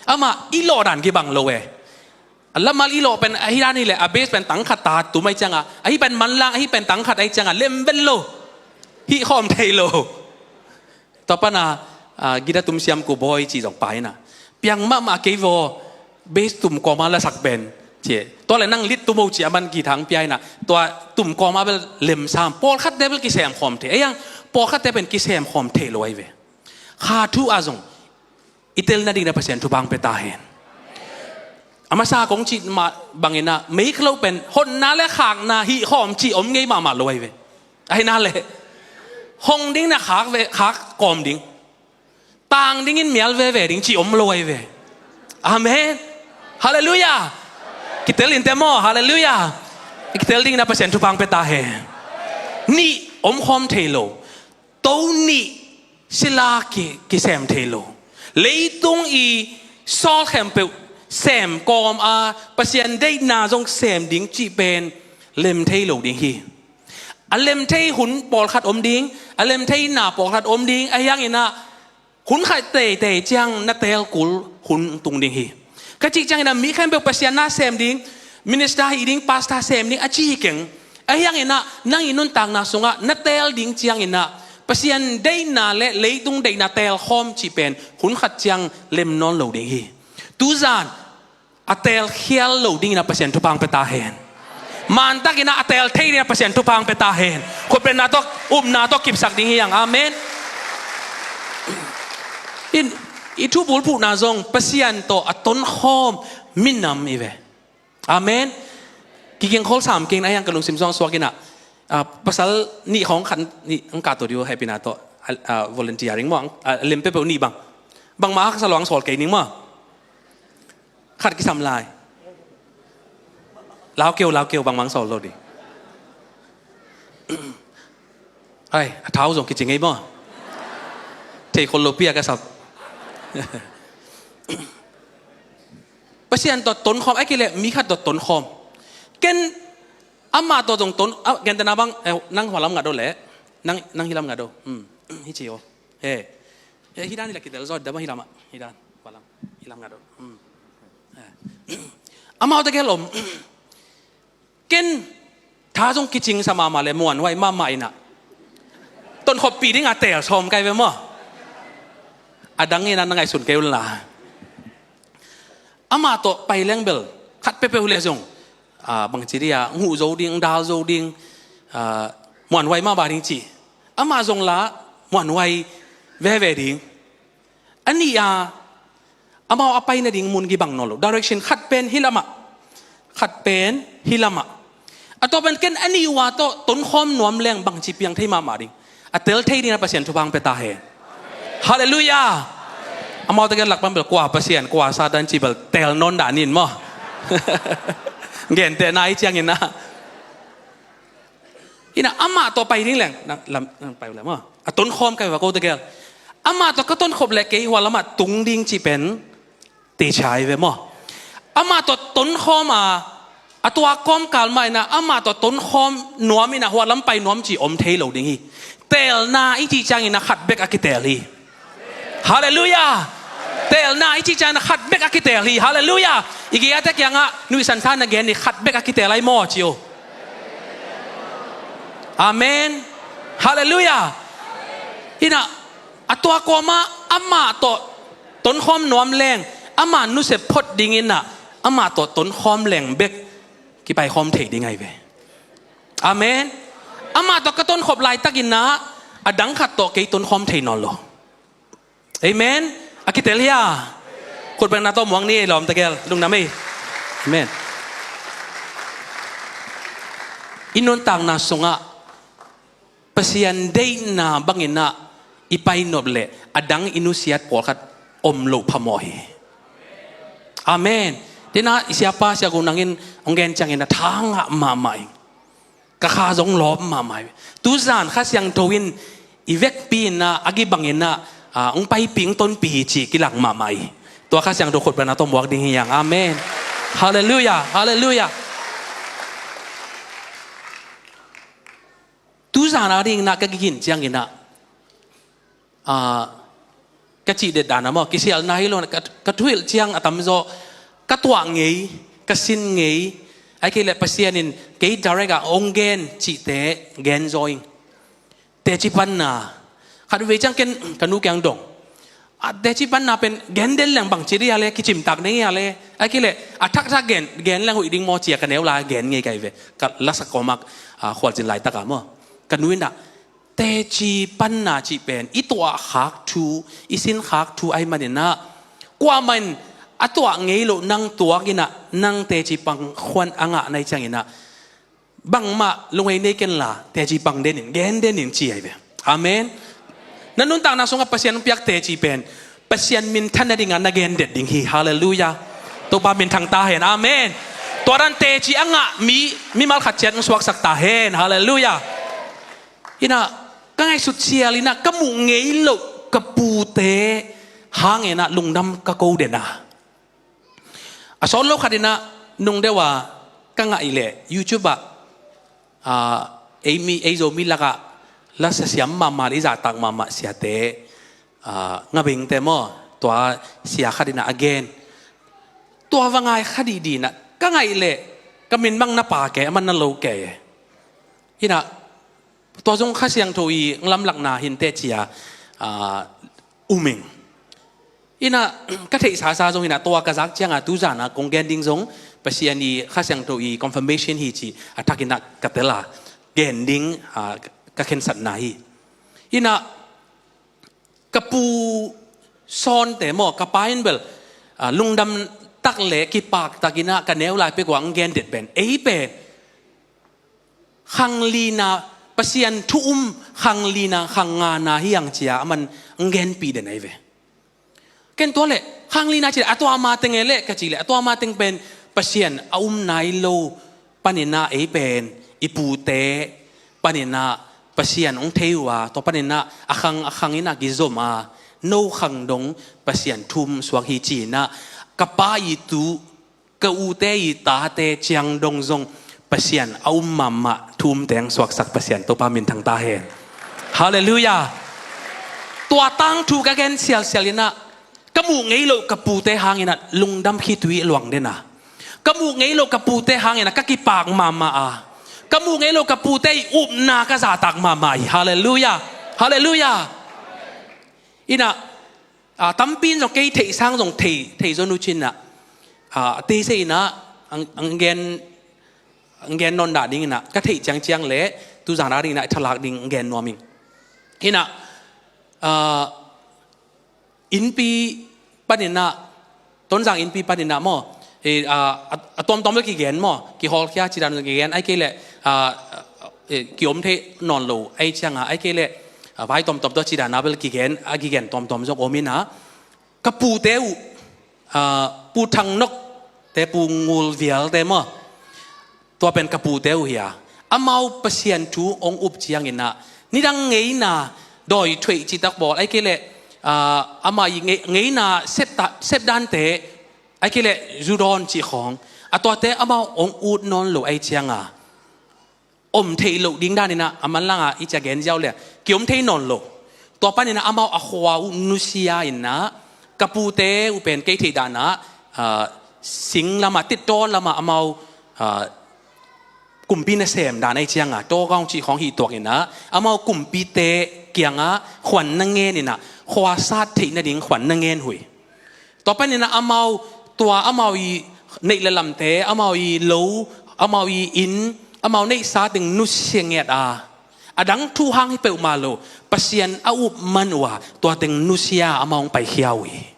Amah i lawh dan kibang lo e. A lamal i lawh pen ahi dan hi leh, a bass pen tang khat ta tum a i ciang a, ahi pen manlang, ahi pen tang khat a i ciang a, lem ven lo. Hih khawm thei lo. Tua pan a, ah, guitar tum siam ku bawi ci zong pai in ah. Piang mahmah kei vaw, bass tum kawm a lasak pen ci. Tua le nang lead tum o ci a man guitar pia in ah. Tua tum kawm a bel lem sam. Pawlkhat te bel kisem khawm thei. Ahi hang, pawlkhat te pen kisem khawm thei lo ai ve. Kha thu a zong i tel nading na Pasian thupha pia ta hen. A masa kong cih mah bangin ah, mei kha lo pen hotna le khakna hih khawm ci om ngei mahmah lo ai ve. Ahi na le, hong ding na khak ve, khak kawm ding. Tang dingin mial veve ding ci om lo ai ve. Amen. Halleluiah. Kitel in te maw, halleluiah. Kitel ding na Pasian thupha pia ta hen. Nih om khawm thei lo. To nih sila ki, kisem thei lo. Leitung i sawl khempeuh sem kawm a, Pasian deihna zong sem ding cih pen lem thei lo ding hi. A lem thei hun pawlkhat om ding, a lem thei na pawlkhat om ding, ahi hangin ah hun khat teitei ciang na teel kul hun tung ding hi. Ka cih ciangin ah mi khempeuh Pasian na sem ding, minister hi ding, pastor sem ding a ci hi keng. Ahi hangin ah nang i nuntakna sungah na teel ding ciangin ah Pasian deihna le leitung deihna teel khawm cih pen hun khat ciang lem nawn lo ding hi. Tuzan a teel khial lo dingin ah Pasian thupha pia ta hen. Mantakin ah a teel thei dingin ah Pasian thupha pia ta hen. Khuaplenna tawh, upna tawh kipsak ding hi hang. Amen. In, i thu bulphuhna zong Pasian tawh a tonkhawm minam hi ve. Amen. Kikingkhawl sam keng na, ahi hang ka lungsim zong suak in ah, ah, pasal nih khawng khat nih ang ka to diu, happy na tawh, ah, ah, volunteering maw, ah, lem peuhpeuh nih bang. Bangmah haksa lo ang sawl kei ning maw. Khat kisam lai. Lau keu, lau keu, bangmah sawl lo ding. Ai, a thau zong kici ngei maw. Thei khol lo pi a ka sap. Pasian tawh tonkhawm, ai kei leh mi khat tawh tonkhawm. Ken amah tawh zong ton, ah, gentehna bang, eh, nang hua lam ngat o leh. Nang, nang hi lam ngat o. Hmm. Hi ci o. He. Eh, hi dan hi la kitel zaw, dama hi lam ah. Hi dan. Hua lam. Hi lam ngat o. Hmm. Eh. Amau te gel om. Ken tha zong kicing sa mahmah le muanhuai mahmah in ah, tonkhoppi ding a teel sawm kai ve maw. A dang in ah na ngaihsun kei un la. Amah tawh pai leng bel khat peuhpeuh le zong, ah, bangci dih a, nguh zo ding, dal zo ding, ah, muanhuai mahmah ding ci. Amah zong la muanhuai veve ding. A nih a, amau a pai nading mun kibang nawn lo. Direction khat pen hi lamah, khat pen hi lamah. A tua pen ken a nih uh a tawh tonkhawm nuam leng bangci piang thei mahmah ding. A tel thei ding a Pasian thupha pia ta hen. Halleluiah. Amau tegel lak pan bel kua Pasian, kua Satan ci bel teel nawn dan in maw. Gentehna i ciangin ah. Ina amah tawh pai ding leng, nang, lam, nang pai uh leng maw. A tonkhawm kai va ko tegel. Amah tawh ka tonkhop leh kei hua lamah tung ding ci pen. Teacher hi ve maw. Amah tawh tonkhawm a, a tua kawmkal mah ina amah tawh tonkhawm nuam ina hua lam pai nuam ci om thei lo ding hi. Teelna i cih ciangin a khat bek a kiteel hi. Halleluiah. Teelna i cih ciangin a khat bek a kiteel hi. Halleluiah. I gei-ate kiangah nuihsan tha na gen ni khat bek a kiteel ai maw ci uh. Amen. Halleluiah. Ina a tua kawma amah tawh tonkhawm nuam leng, ama nusep phot dingin ah amah tawh tonkhawm leng bek kipaikhawm thei ding ahi ve. Amen. Amah tawh ka tonkhop laitakin ah a dang khat tawh kei tonkhawm thei nawn lo. Amen. A kitel hia? Khutbengna tawh muang ni ei lawm tegel lungdam ei. Amen. I nuntakna sungah Pasian deihna bangin ah i painop leh a dang i nusiat pawlkhat om loh phamawh hi. Amen. Tena i siapa siagu nangin hong gen ciangin a thangah mahmah ing. Ka kha zong lawp mahmah hi. Tuzan Kha Siangtho in i vekpi in ah a gibangin ah hong paipih hong tonpih hi cih kilang mahmah hi. Tua Kha Siangtho khutbengna tawh muak ding hi hang. Amen. Halleluiah. Halleluiah. Tuzan a dingin ah ka kigin ciangin ah, ah, ka cih det dan a maw, kisialna hi lo, ka, ka thuhilh ciang a tamzaw ka tuah ngei, ka sin ngei. Ahih kei leh Pasian in kei direct ah hong gen cihte gen zaw ing. Teci panna khat vei ciang ken ka nu kiang dong. A teci panna pen gen den leng bangci dih a le, kicimtak ding hi a le. Ahih kei leh a thakthak gen, gen leng hoih ding maw ci a ka neu lai gen ngei ka hi ve. Ka lasak kawmak, ah, khualzin laitak a maw. Ka nu in ah teci panna cih pen i tuah khak thu, i sin khak thu ahih manin ah kuamah in a tuah ngei loh nang tuak in ah nang teci pang khuan a ngah na hih ciangin ah bangmah lunghei nei ken la, teci pang den in, gen den in ci ahi ve. Amen. Na nuntakna sungah Pasian hong piak teci pen Pasian minthan nadingah na gen det ding hi. Halleluiah. Topa minthang ta hen. Amen. Tua dan teci a ngah mi, mimal khat ciat hong suaksak ta hen. Halleluiah. Ina ka ngaihsut sial ina ka muh ngei loh ka pute hangin ah lungdam ka ko den a. A sawt lo khat in ah nung deuh a ka ngaih leh YouTube ah, ah, ei mi, ei Zomi lakah la sia siam mahmah, i zahtak mahmah siate, ah, Ngabengte maw, tua sia khat in ah a gen. Tua va ngai kha dihdih in ah ka ngaih leh ka min bang na pha kei, a man na lo kei. Ina tua zong Kha Siangtho i lamlakna hi inteh ci a, ah, um ing. Ina ka theihsasa zong ina tua ka zak cianga tuzana kong gen ding zong Pasian i Kha Siangtho i confirmation hi ci a thak ina ka tel a gen ding, ah, ka khensatna hi. Ina ka pu Sawnte maw, ka pa in bel, ah, lungdam tak le kipak tak ina ka neu lai pek ua ang gen det pen ei pen khanglina, Pasian thu um khanglina, khangngana hi ang cia a man ang genpih den ahi ve. Ken tua le khanglina ci le a tua ma teng e le ka ci le a tua ma teng pen Pasian a um nai lo panina ei pen i pute panina Pasian ong thei uh a, tua panina a khang a khang ina kizom a, no khang dong Pasian thum suak hi ci ina ka pa i tu ka ute i tate ciang dong zong Pasian a um mahmah thum teng suaksak Pasian Topa minthang ta hen. Halleluiah. Tua tangthu ka gen sialsial ina ka muh ngei loh ka pute hangina lungdam khitui luang dena. Ka muh ngei loh ka pute hangina ka kipak mahmah a. Ka muh ngei loh ka pute i upna ka zahtak mahmah hi. Halleluiah. Halleluiah. Ina, ah, tampi in zong kei theih sang zong thei, thei zon uh cin ina, ah, a teisei ina ang, ang gen, ang gen nawn dah ding ina ka theih ciangciang le tuzan a ding ina i thalak ding ang gen nuam ing. Ina, ah, innpi paninah, Tonzang innpi paninah maw, eh, a, a, a tuamtuam bel kigen maw, kihawlkhia cidan kigen, ai kei leh, a, eh, kiom thei nawn lo ai cianga, ai kei leh, a, vai tuamtuam tua cidana bel kigen, a kigen tuamtuam zong om ina. Ka pute uh, ah, Pu Thang Nok te, Pu Ngul Vial te maw, tua pen ka pute uh hi a, amau Pasian thu hong up ciangin ah, nidang ngeina, dawi thueih citak bawl, ahih kei leh, ah, amah i ngei-, ngeina sep ta-, sep dante, ahih kei leh zu dawn cih khawng, a tuate amau hong ut nawn lo ahih ciangin, om theih loh ding danin ah, a manlang ah i ciah gen ziau le, ki-om thei nawn lo. Tua panin ah amau a khua uh nusia in ah, ka pute uh pen kei theih dan ah, ah, sing lam ah, Titaw lam ah amau, ah, kumpi nasem dan ahih ciangin, Tawgaung cih khawng hi tuak in ah, amau kumpite kiangah khuan na ngen in ah, khua sat theih nading khuan na ngen uh hi. Tua panin ah amau, tua amau i neih le lamte, amau i lo, amau i inn, amau neihsa teng nusia ngiat a, adang thu hang hi peuhmah lo, Pasian a up man uh a, tua teng nusia amau hong paikhia uh hi.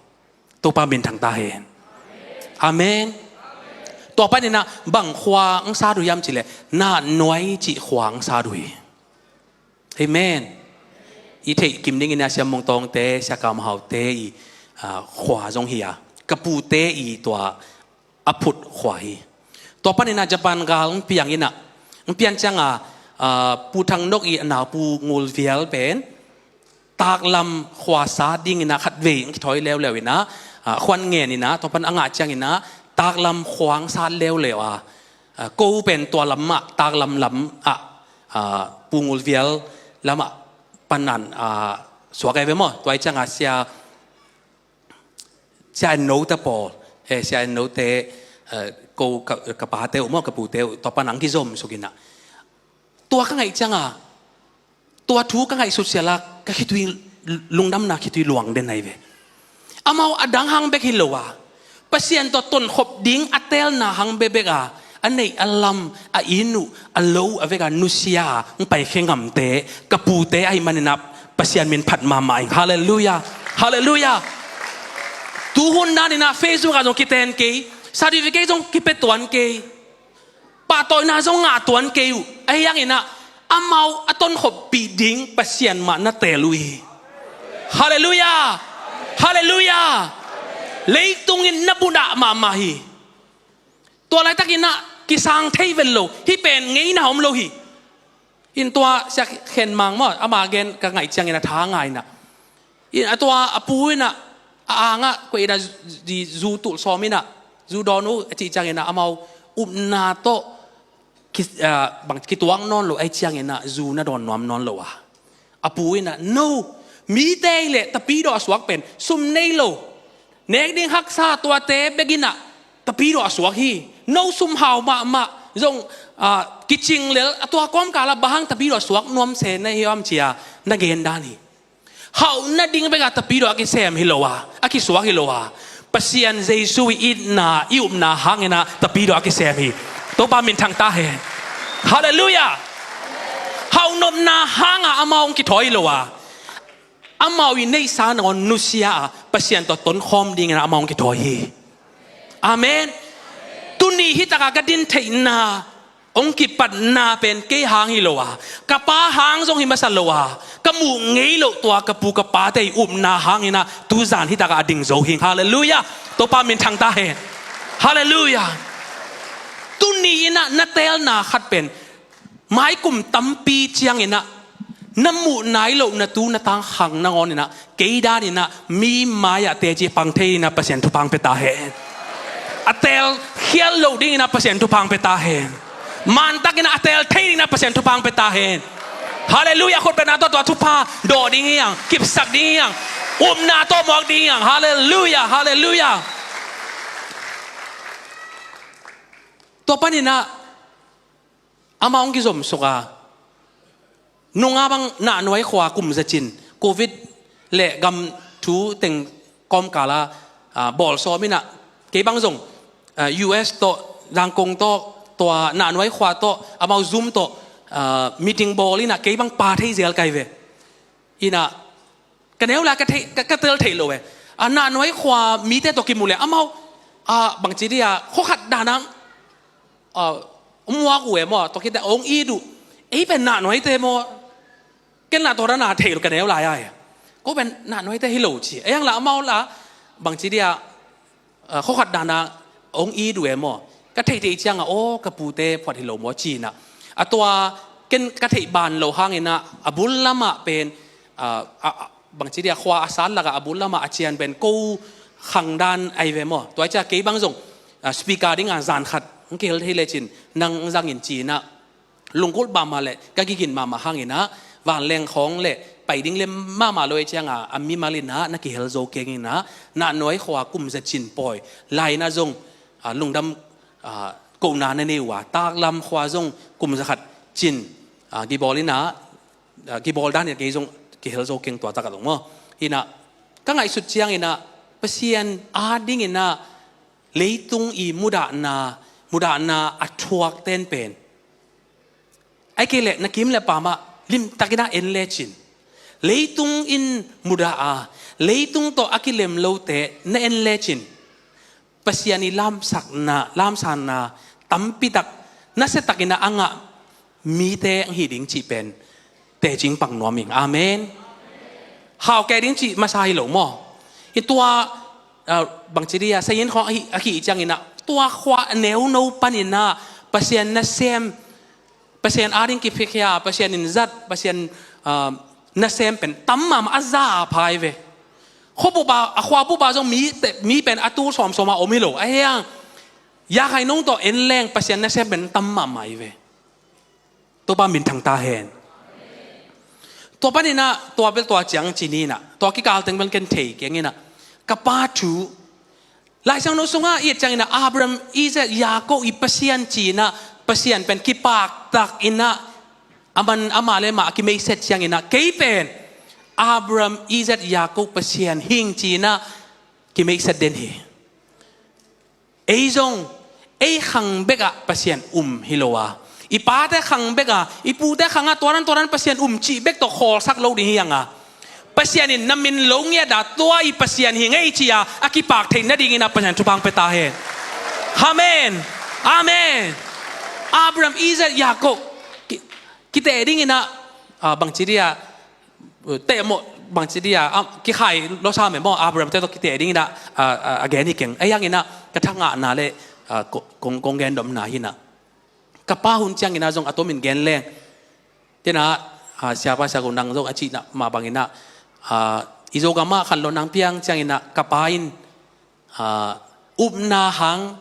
Topa min thang ta hen. Amen. Tua panin ah bang khua hong sat uh hiam cih leh, Nahnuai cih khua hong sat uh hi. Amen. I theih kim dingin ah Sia Mung Tawngte, Sia Kam Haute i, ah, khua zong hi a, ka pute i tua a phut khua hi. Tua panin ah Japan gal hong piang in ah, hong pian ciangin, ah, Pu Thang Nok i a nau Pu Ngul Vial pen taklam khua sat dingin ah khatvei hong kithawi leuleu in ah, ah, khuan ngen in ah, tua pan a ngah ciangin ah taklam khua hong sat leuleu a, ah, ko pen tua lam ah, taklam lam ah, ah, Pu Ngul Vial lam ah panin, ah, suak ahi ve maw. Tua ahih ciangin Sia, Sia En No te pawl, eh, Sia En No te, eh, ko ka, ka pate uh maw, ka pute uh, tua panin hong kizom suk in ah. Tua ka ngaih ciangin, tua thu ka ngaihsut sial a, ka khitui, lungdamna khitui luang den ahi ve. Amau adang hang bek hi lo a, Pasian tawh tonkhop ding a teelna hang bekbek a, a neih a lam, a inn uh, a lo uh a vek a nusia a hong paikhia ngamte, ka pute ahih manin ah Pasian min phat mahmah ing. Halleluiah. Halleluiah. Tuhun danin ah Facebook ah zong kiten kei, certificate zong kipia tuan kei, pahtawina zong ngah tuan kei uh. Ahi hangin ah amau a tonkhoppih ding Pasian mah na teel uh hi. Halleluiah. Halleluiah. Leitung in na budah mahmah hi. Tua laitakin ah kisang thei vet lo, hih pen ngeina om lo hi. In tua Sia Khen Mang maw, ama gen ka ngaih ciangin a tha ngai in ah, in a tua a pu in ah, a angah koih in ah, zu, zu tulh sawm in ah, zu dawn uh a cih ciangin ah, amau upna tawh ki, ah, bang kituak nawn lo ahih ciangin ah, zu na dawn nuam nawn lo a. A pu in ah, no, mite i leh tapidawh a suak pen sum nei lo, nek ding haksa tuate bek in ah tapidawh a suak hi. No sum hau mahmah zong, ah, kicing lel a, tua kawmkal ah bang hang tapidawh a suak nuam se na hi hiam ci a, na gen dan hi. Hauh nading bek a tapidawh a kisem hi lo a, a kisuak hi lo a, Pasian Jesu i itna, i upna hangin ah tapidawh a kisem hi. Topa min thang ta hen. Halleluiah. Hauh nopna hang a amau hong kithawi hi lo a, amau i neihsa nangawn nusia a, Pasian tawh tonkhawm dingin ah amau hong kithawi hi. Amen. Tuni hih tak a ka din theihna, hong kipatna pen kei hang hi lo a, ka pa hang zong hi masa lo a, ka muh ngei loh tua ka pu ka pate i upna hangin ah tuzan hih tak a ding zo hi ing. Halleluiah. Topa min thang ta hen. Halleluiah. Tuni in ah na teelna khat pen, mai kum tampi ciangin ah na muh nai loh na tu na tang khang nangawn in ah, kei dan in ah mi mai-ah teci pang thei in ah Pasian thupha hong pia ta hen. A teel khial loh dingin ah Pasian thupha hong pia ta hen. Mantakin ah a teel thei dingin ah Pasian thupha hong pia ta hen. Halleluiah. Khutbetna tawh tua thupha dawh ding hi hang, kipsak ding hi hang, upna tawh muak ding hi hang. Halleluiah. Halleluiah. Tua panin ah amah hong kizom suk a, nunga bang Nahnuai khua kum zacin, covid le gam thu teng kawmkal a, ah, bawl sawm in ah, kei bang zong, ah, U S tawh, Zangkong tawh, tua Nahnuai khua tawh, amau Zoom tawh, ah, meeting bawl in ah, kei bang pa thei zel kai ve. In ah, ka neu lai ka thei, ka, ka tel thei lo e. A Nahnuai khua mite tawh kimu le amau, ah, bangci dia, khua khat dan a, ah, muak uh e maw, tua khit teh hong it uh. Ei pen Nahnuaite maw? Ken lah tua dan a thei lo ka neu lai a e. Ko pen Nahnuaite hi lo ci. Ei hang lah amau lah, bangci dia, ah, khua khat dana hong it uh e maw. Ka theih theih cianga, aw, ka pute phuat hi lo maw ci-inah. A tua ken ka theih ban lo hanginah a bul lamah pen, ah, ah, bangci dia khua a sat lakah a bul lamah a cian pen ko khang dan ahi ve maw. Tua cia kei bang zong, ah, speaker dinga zan khat hong kihel thei lecin nang zangin ci-inah. Lungkulh mahmah le ka gigin mahmah hanginah, vanleng khawng le pai ding le mahmah lo e cianga a mimal inah na kihel zo kenginah, Nahnuai khua kum za cin pawi lai inah zong, ah, lungdam, ah, kohna na nei uh a, Taklam khua zong kum za khat cin, ah, gibawl inah, ah, gibawl dan inah kei zong kihel zo keng tua takah zong maw. Inah ka ngaihsut cianginah Pasian a dinginah leitung i mudahna, mudahna a thuak ten pen, ai kei leh na kim le pamah limtakinah en lecin, leitung in mudah a, leitung tawh a kilem lote na en lecin, Pasian i lamsakna, lamsanna tampitak nasiatakinah a ngah mite hong hi ding cih pen tecing pang nuam ing. Amen. Hau kei ding cih masa hi lo maw. I tua, ah, bangci dia sayin khawng a hi, a hi cianginah tua khua a neuno paninah Pasian nasem, Pasian a ding kiphiakhia, Pasian in zat, Pasian, ah, nasem pen tam mahmah a za a phai ve. Khuapupa, a khuapupa zong mi, mi pen a tul sawmsawma om hi lo. A hiang, ya khai nong tawh en leng Pasian nasem pen tam mahmah hi ve. Topa minthang ta hen. Tua paninah tua bel tua ciang cininah tua kikal teng bel ken thei kenginah ka pa thu Laisiangtho sungah i et cianginah Abraham, Isaac, Jacob i Pasian cinah Pasian pen kipaktak inah a man ama le mah a kimeiset cianginah kei pen Abraham, Isaac, Jacob Pasian hing cinah kimeiset den hi. Ei zong ei khang bekah Pasian um hi lo a, i pate khang bekah, i pute khangah tuaran tuaran Pasian um cih bek tawh khawlsak lo ding hi hanga, Pasian in na min lo ngiat a tua i Pasian hi ngei ci-a a kipak theih nadingin a Pasian thupha pia ta hen. Amen. Amen. Abraham, Isaac, Jacob ki, kiteh dinginah, ah, bangci dia, teh maw, bangci dia, ah, kikhai lo sa meh maw, Abraham te tawh kiteh dinginah, ah, ah, a gen hi keng. Ei hanginah ka thangahna le, ah, ko, kong, kong gen domna hinah. Ka pa hun cianginah zong a tomin gen leng. Tinah, ah, siapa siaku nang zong a cihnah mah banginah, ah, i Zogamah khan lo nang piang cianginah ka pa in, ah, upna hang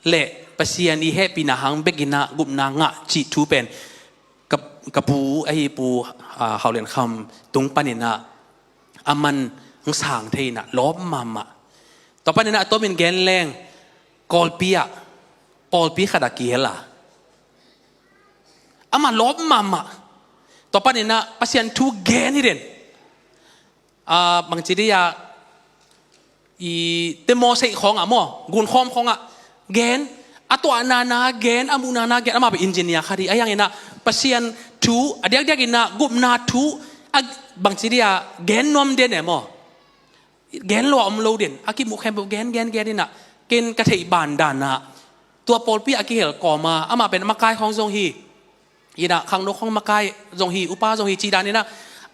le Pasian i hehpihna hang bekinah gupna ngah cih thu pen ka, ka pu ahi Pu, ah, Hau Lian Kham tung paninah a man hong sang thei inah lawp mahmah. Tua paninah a tomin gen leng Kawlpi ah pawlpi khatah kihel a, amah lawp mahmah. Tua paninah Pasian thu gen hi den. Ah, bangci dia, i te maw seih khawngah maw, gunkhawm khawngah gen, a tuahna na gen, a muhna na gen, amah beh engineer khat hi. A hianginah Pasian thu a diakdiakinah gupna thu a bangci dia gen nuam den e maw. Gen lua om lo den, a kimuh khempeuh gen gen gen inah ken ka theih ban danah tua pawlpi a kihel kawma amah pen makai khawng zong hi. Inah khangno khawng makai zong hi, upa zong hi cih daninah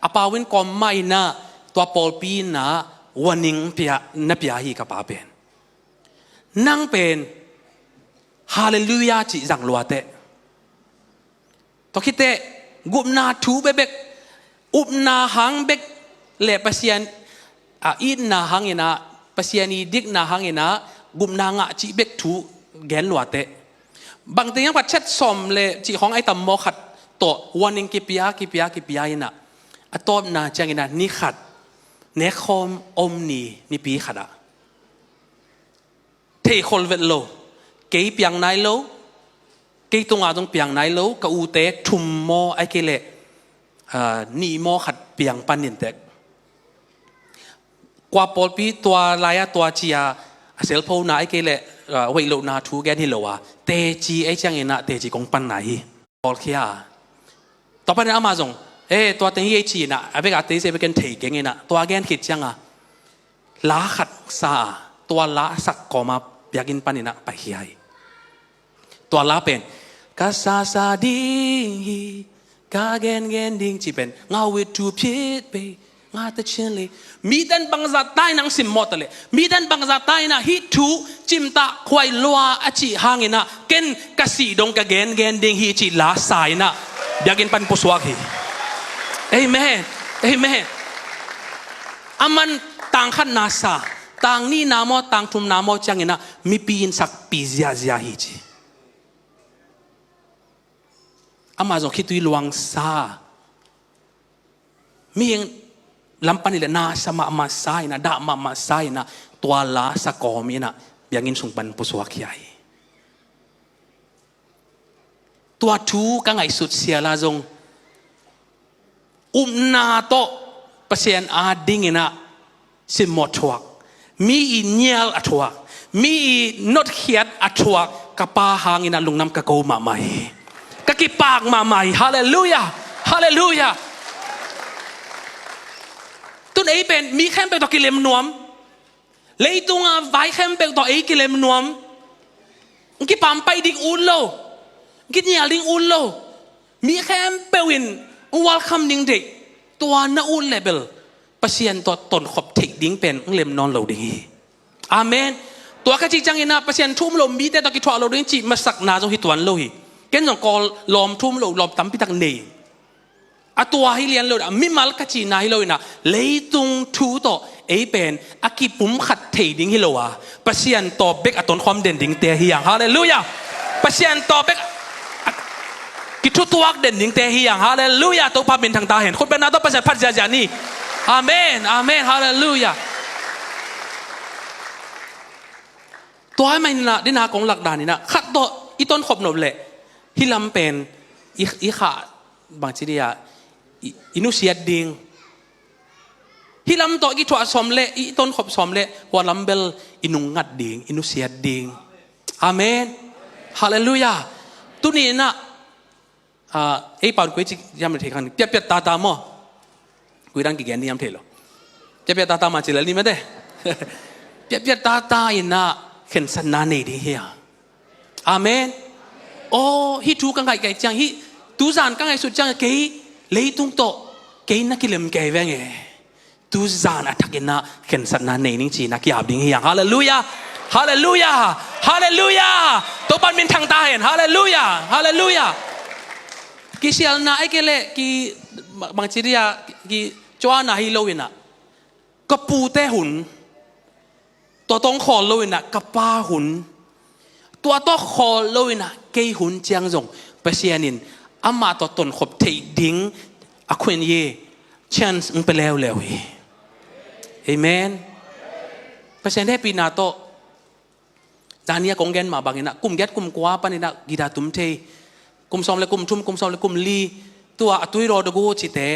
a pau in kawm mah inah tua pawlpi inah warning pia, na pia hi ka pa pen. Nang pen Halleluiah cih zang luateh. Tua khiteh gupna thu bekbek, upna hang bek le Pasian a itna hanginah, Pasian i dikna hanginah gupna ngah cih bek thu gen luateh. Bangteng hiang phat chet sawm le cih khawng ai tam maw khat tawh warning kipia, kipia, kipia inah a tawpna cianginah ni khat nekkhawm om ni, nipi khatah thei khol vet lo, kei piang nai lo, kei tunga zong piang nai lo, ka ute thum maw ai kei leh, ah, nih maw khat piang panin tek. Kua pawlpi tua lai-a tua ci-a a cellphone-na ai kei leh, ah, weih lohna thu gen hi lo a, teci ai cianginah teci kong pan nai hi. Pawlkhia a. Tua panin amah zong, eh, tua teng hi ei ci-inah a bekah teci a bek ken thei kenginah tua gen khit cianga la khat sa a, tua la sak kawma biakinn paninah paikhia hi. Tua la pen ka sasa ding hi, ka gengen ding cih pen ngau it thu phit pei, Ngate chin le. Miten bangzah ta in ang simmawh ta le. Miten bangzah ta in ah hih thu cimtah khuai lua a cih hangin ah ken ka sih dong ka gengen ding hi cih la sa in ah biakinn pan pusuak hi. Amen. Amen. A man tang khatna sa, tang nihna maw, tang thumna maw ciangin ah mipi in sakpi ziahziah hi ci. Amah zong khitui luang sa. Mihing lam pan i le na sa mahmah sa in ah, dah mahmah sa in ah, tua la sa kawm in ah biakinn sung pan pusuak hi a hi. Tua thu ka ngaihsut siala zong upna tawh Pasian a ding in ah simmawh thuak, mi i nial a thuak, mi i notkhiat a thuak ka pa hangin ah lungdam ka ko mahmah hi. Ka kipak mahmah hi. Halleluiah. Halleluiah. Tun ei pen mi khempeuh tawh kilem nuam. Leitunga vai khempeuh tawh ei kilem nuam. Ng kipampai ding ut lo. Ng kinial ding ut lo. Mi khempeuh in ng welcome ding deih. Tua na ut le bel Pasian tawh tonkhop theih ding pen ng lem nawn lo ding hi. Amen. Tua ka cih ciangin ah Pasian thu um lo mite tawh kithuah lo ding cih masakna zong hi tuan lo hi. Ken zong Kawl lawm thu um lo lawm tampi tak nei. A tua hi lian lo in ah, mimal ka cihna hi lo in ah, leitung thu tawh ei pen a kipumkhat thei ding hi lo a, Pasian tawh bek a tonkhawm den dingte hi hang. Halleluiah. Pasian tawh bek a kithutuak den dingte hi hang. Halleluiah. Topa minthang ta hen. Khutbetna tawh Pasian phat ziahziah ni. Amen. Amen. Halleluiah. Tua hi mah in ah, dina kong lak dan in ah, khat tawh i tonkhop nop leh hih lam pen i, i khah bangci dia i, i nusiat ding. Hih lam tawh i thuah sawm leh, i tonkhop sawm leh, hua lam bel i nungngat ding, i nusiat ding. Amen. Halleluiah. Tuni in ah, ah, ei pan kuai cik yam thei khang, piatpiat tata maw. Kuai dang kigen ni yam thei lo. Piatpiat tata mah ci lel ni mate. Piatpiat tata in ah khensatna nei ding hi a. Amen. Aw, hih thu ka ngaihkaih ciang, hih tuzan ka ngaihsut ciang kei leitung tawh kei na kilem kei veng e. Tuzan a thak in ah khensatna nei ning ci-in ah ki-ap ding hi hang. Halleluiah. Halleluiah. Halleluiah. Topa minthang ta hen. Halleluiah. Halleluiah. Kisialna ai kei leh ki bangci dia ki cuana hi lo in ah, ka pute hun tua tawh khawl lo in ah, ka pa hun tua tawh khawl lo in ah, kei hun ciang zong Pasian in amah tawh tonkhop theih ding a khuin ye chance ng pe leuleu hi. Amen. Pasian hehpihna tawh, zani a kong gen mah bangin ah, kum giat kum kua panin ah guitar tum thei, kum sawm le kum thum, kum sawm le kum li, tua a tui raw dagu cite,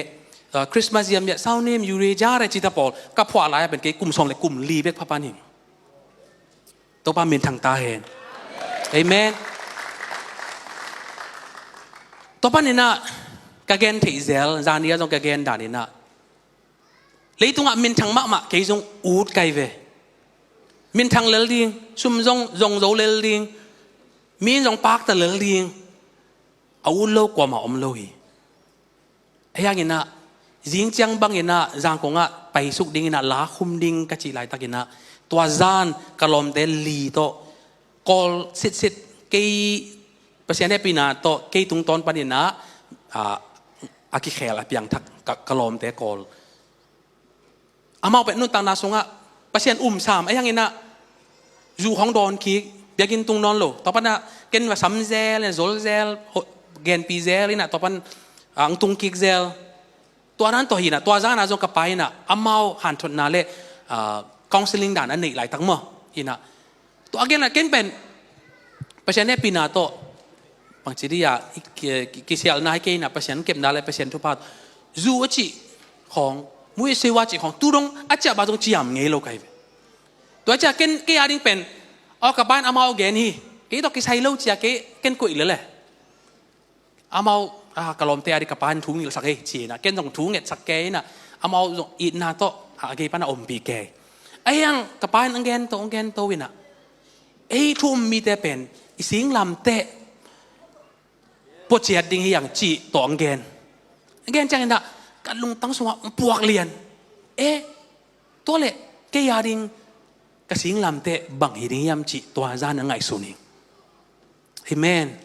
ah, Christmas yam yat sau nim yuri jare cita pawl ka phuah lai a pen kei kum sawm le kum li bek pha pan hi. Topa minthang ta hen. Amen. Tua panin ah ka gen theih zel, zani a zong ka gen dan in ah, leitungah minthang mahmah kei zong ut kai ve. Minthang lel ding, sum zong zong zo lel ding, mi in zong pakta lel ding, a ut lo kuamah om lo hi. Ahi hangin ah, zing ciang bangin ah, Zangkong ah paisuk dingin ah, la khum ding ka cih laitakin ah, tua zan ka lawmte li tawh, Kawl sitsit, kei Pasian hehpihna tawh, kei tungtawn panin ah, ah, a kikhel a piangthak ka, ka lawmte Kawl. Amau pen nuntakna sungah Pasian um sam, ahi hangin ah, zu khong dawn kik, biakinn tung nawn lo. Tua pan ah, ken va sam zel, zol zel, ho-, genpi zel in ah, tua pan, ah, ang tung kik zel. Tua dan tawh hi in ah, tua zan ah zong ka pa in ah, amau hanthotna le, ah, counseling dan a neih laitak maw. Hi in ah, tua a gen ah ken pen Pasian hehpihna tawh, bangci dia, i ki-, ki-, kisialna hi kei in ah, Pasian kepna le Pasian thupha tawh, zu a cih khawng, muih siwa cih khawng, tu dong a ciah ba zong ciam ngei lo kai ve. Tua ciah ken, kei a ding pen, aw ka pa in amau gen hi, kei tawh kisai lo ciah kei, ken koih lel e. Amau, ah, ka lawmte a ding ka pa in thu ngilhsak ei ci in ah, ken zong thu ngetsak kei in ah, amau zong itna tawh, ah, a gei pan a ompih kei. Ahi hang ka pa in ang gen to, ang gen to in ah, ei thu um mite pen i singlamteh puaciat ding hi hang cih tawh ang gen. Ang gen ciangin ah ka lungtang sungah ang puak lian. Eh, tua leh kei a ding ka singlamteh bang hi ding hiam cih tua zan a ngaihsun hi. Amen.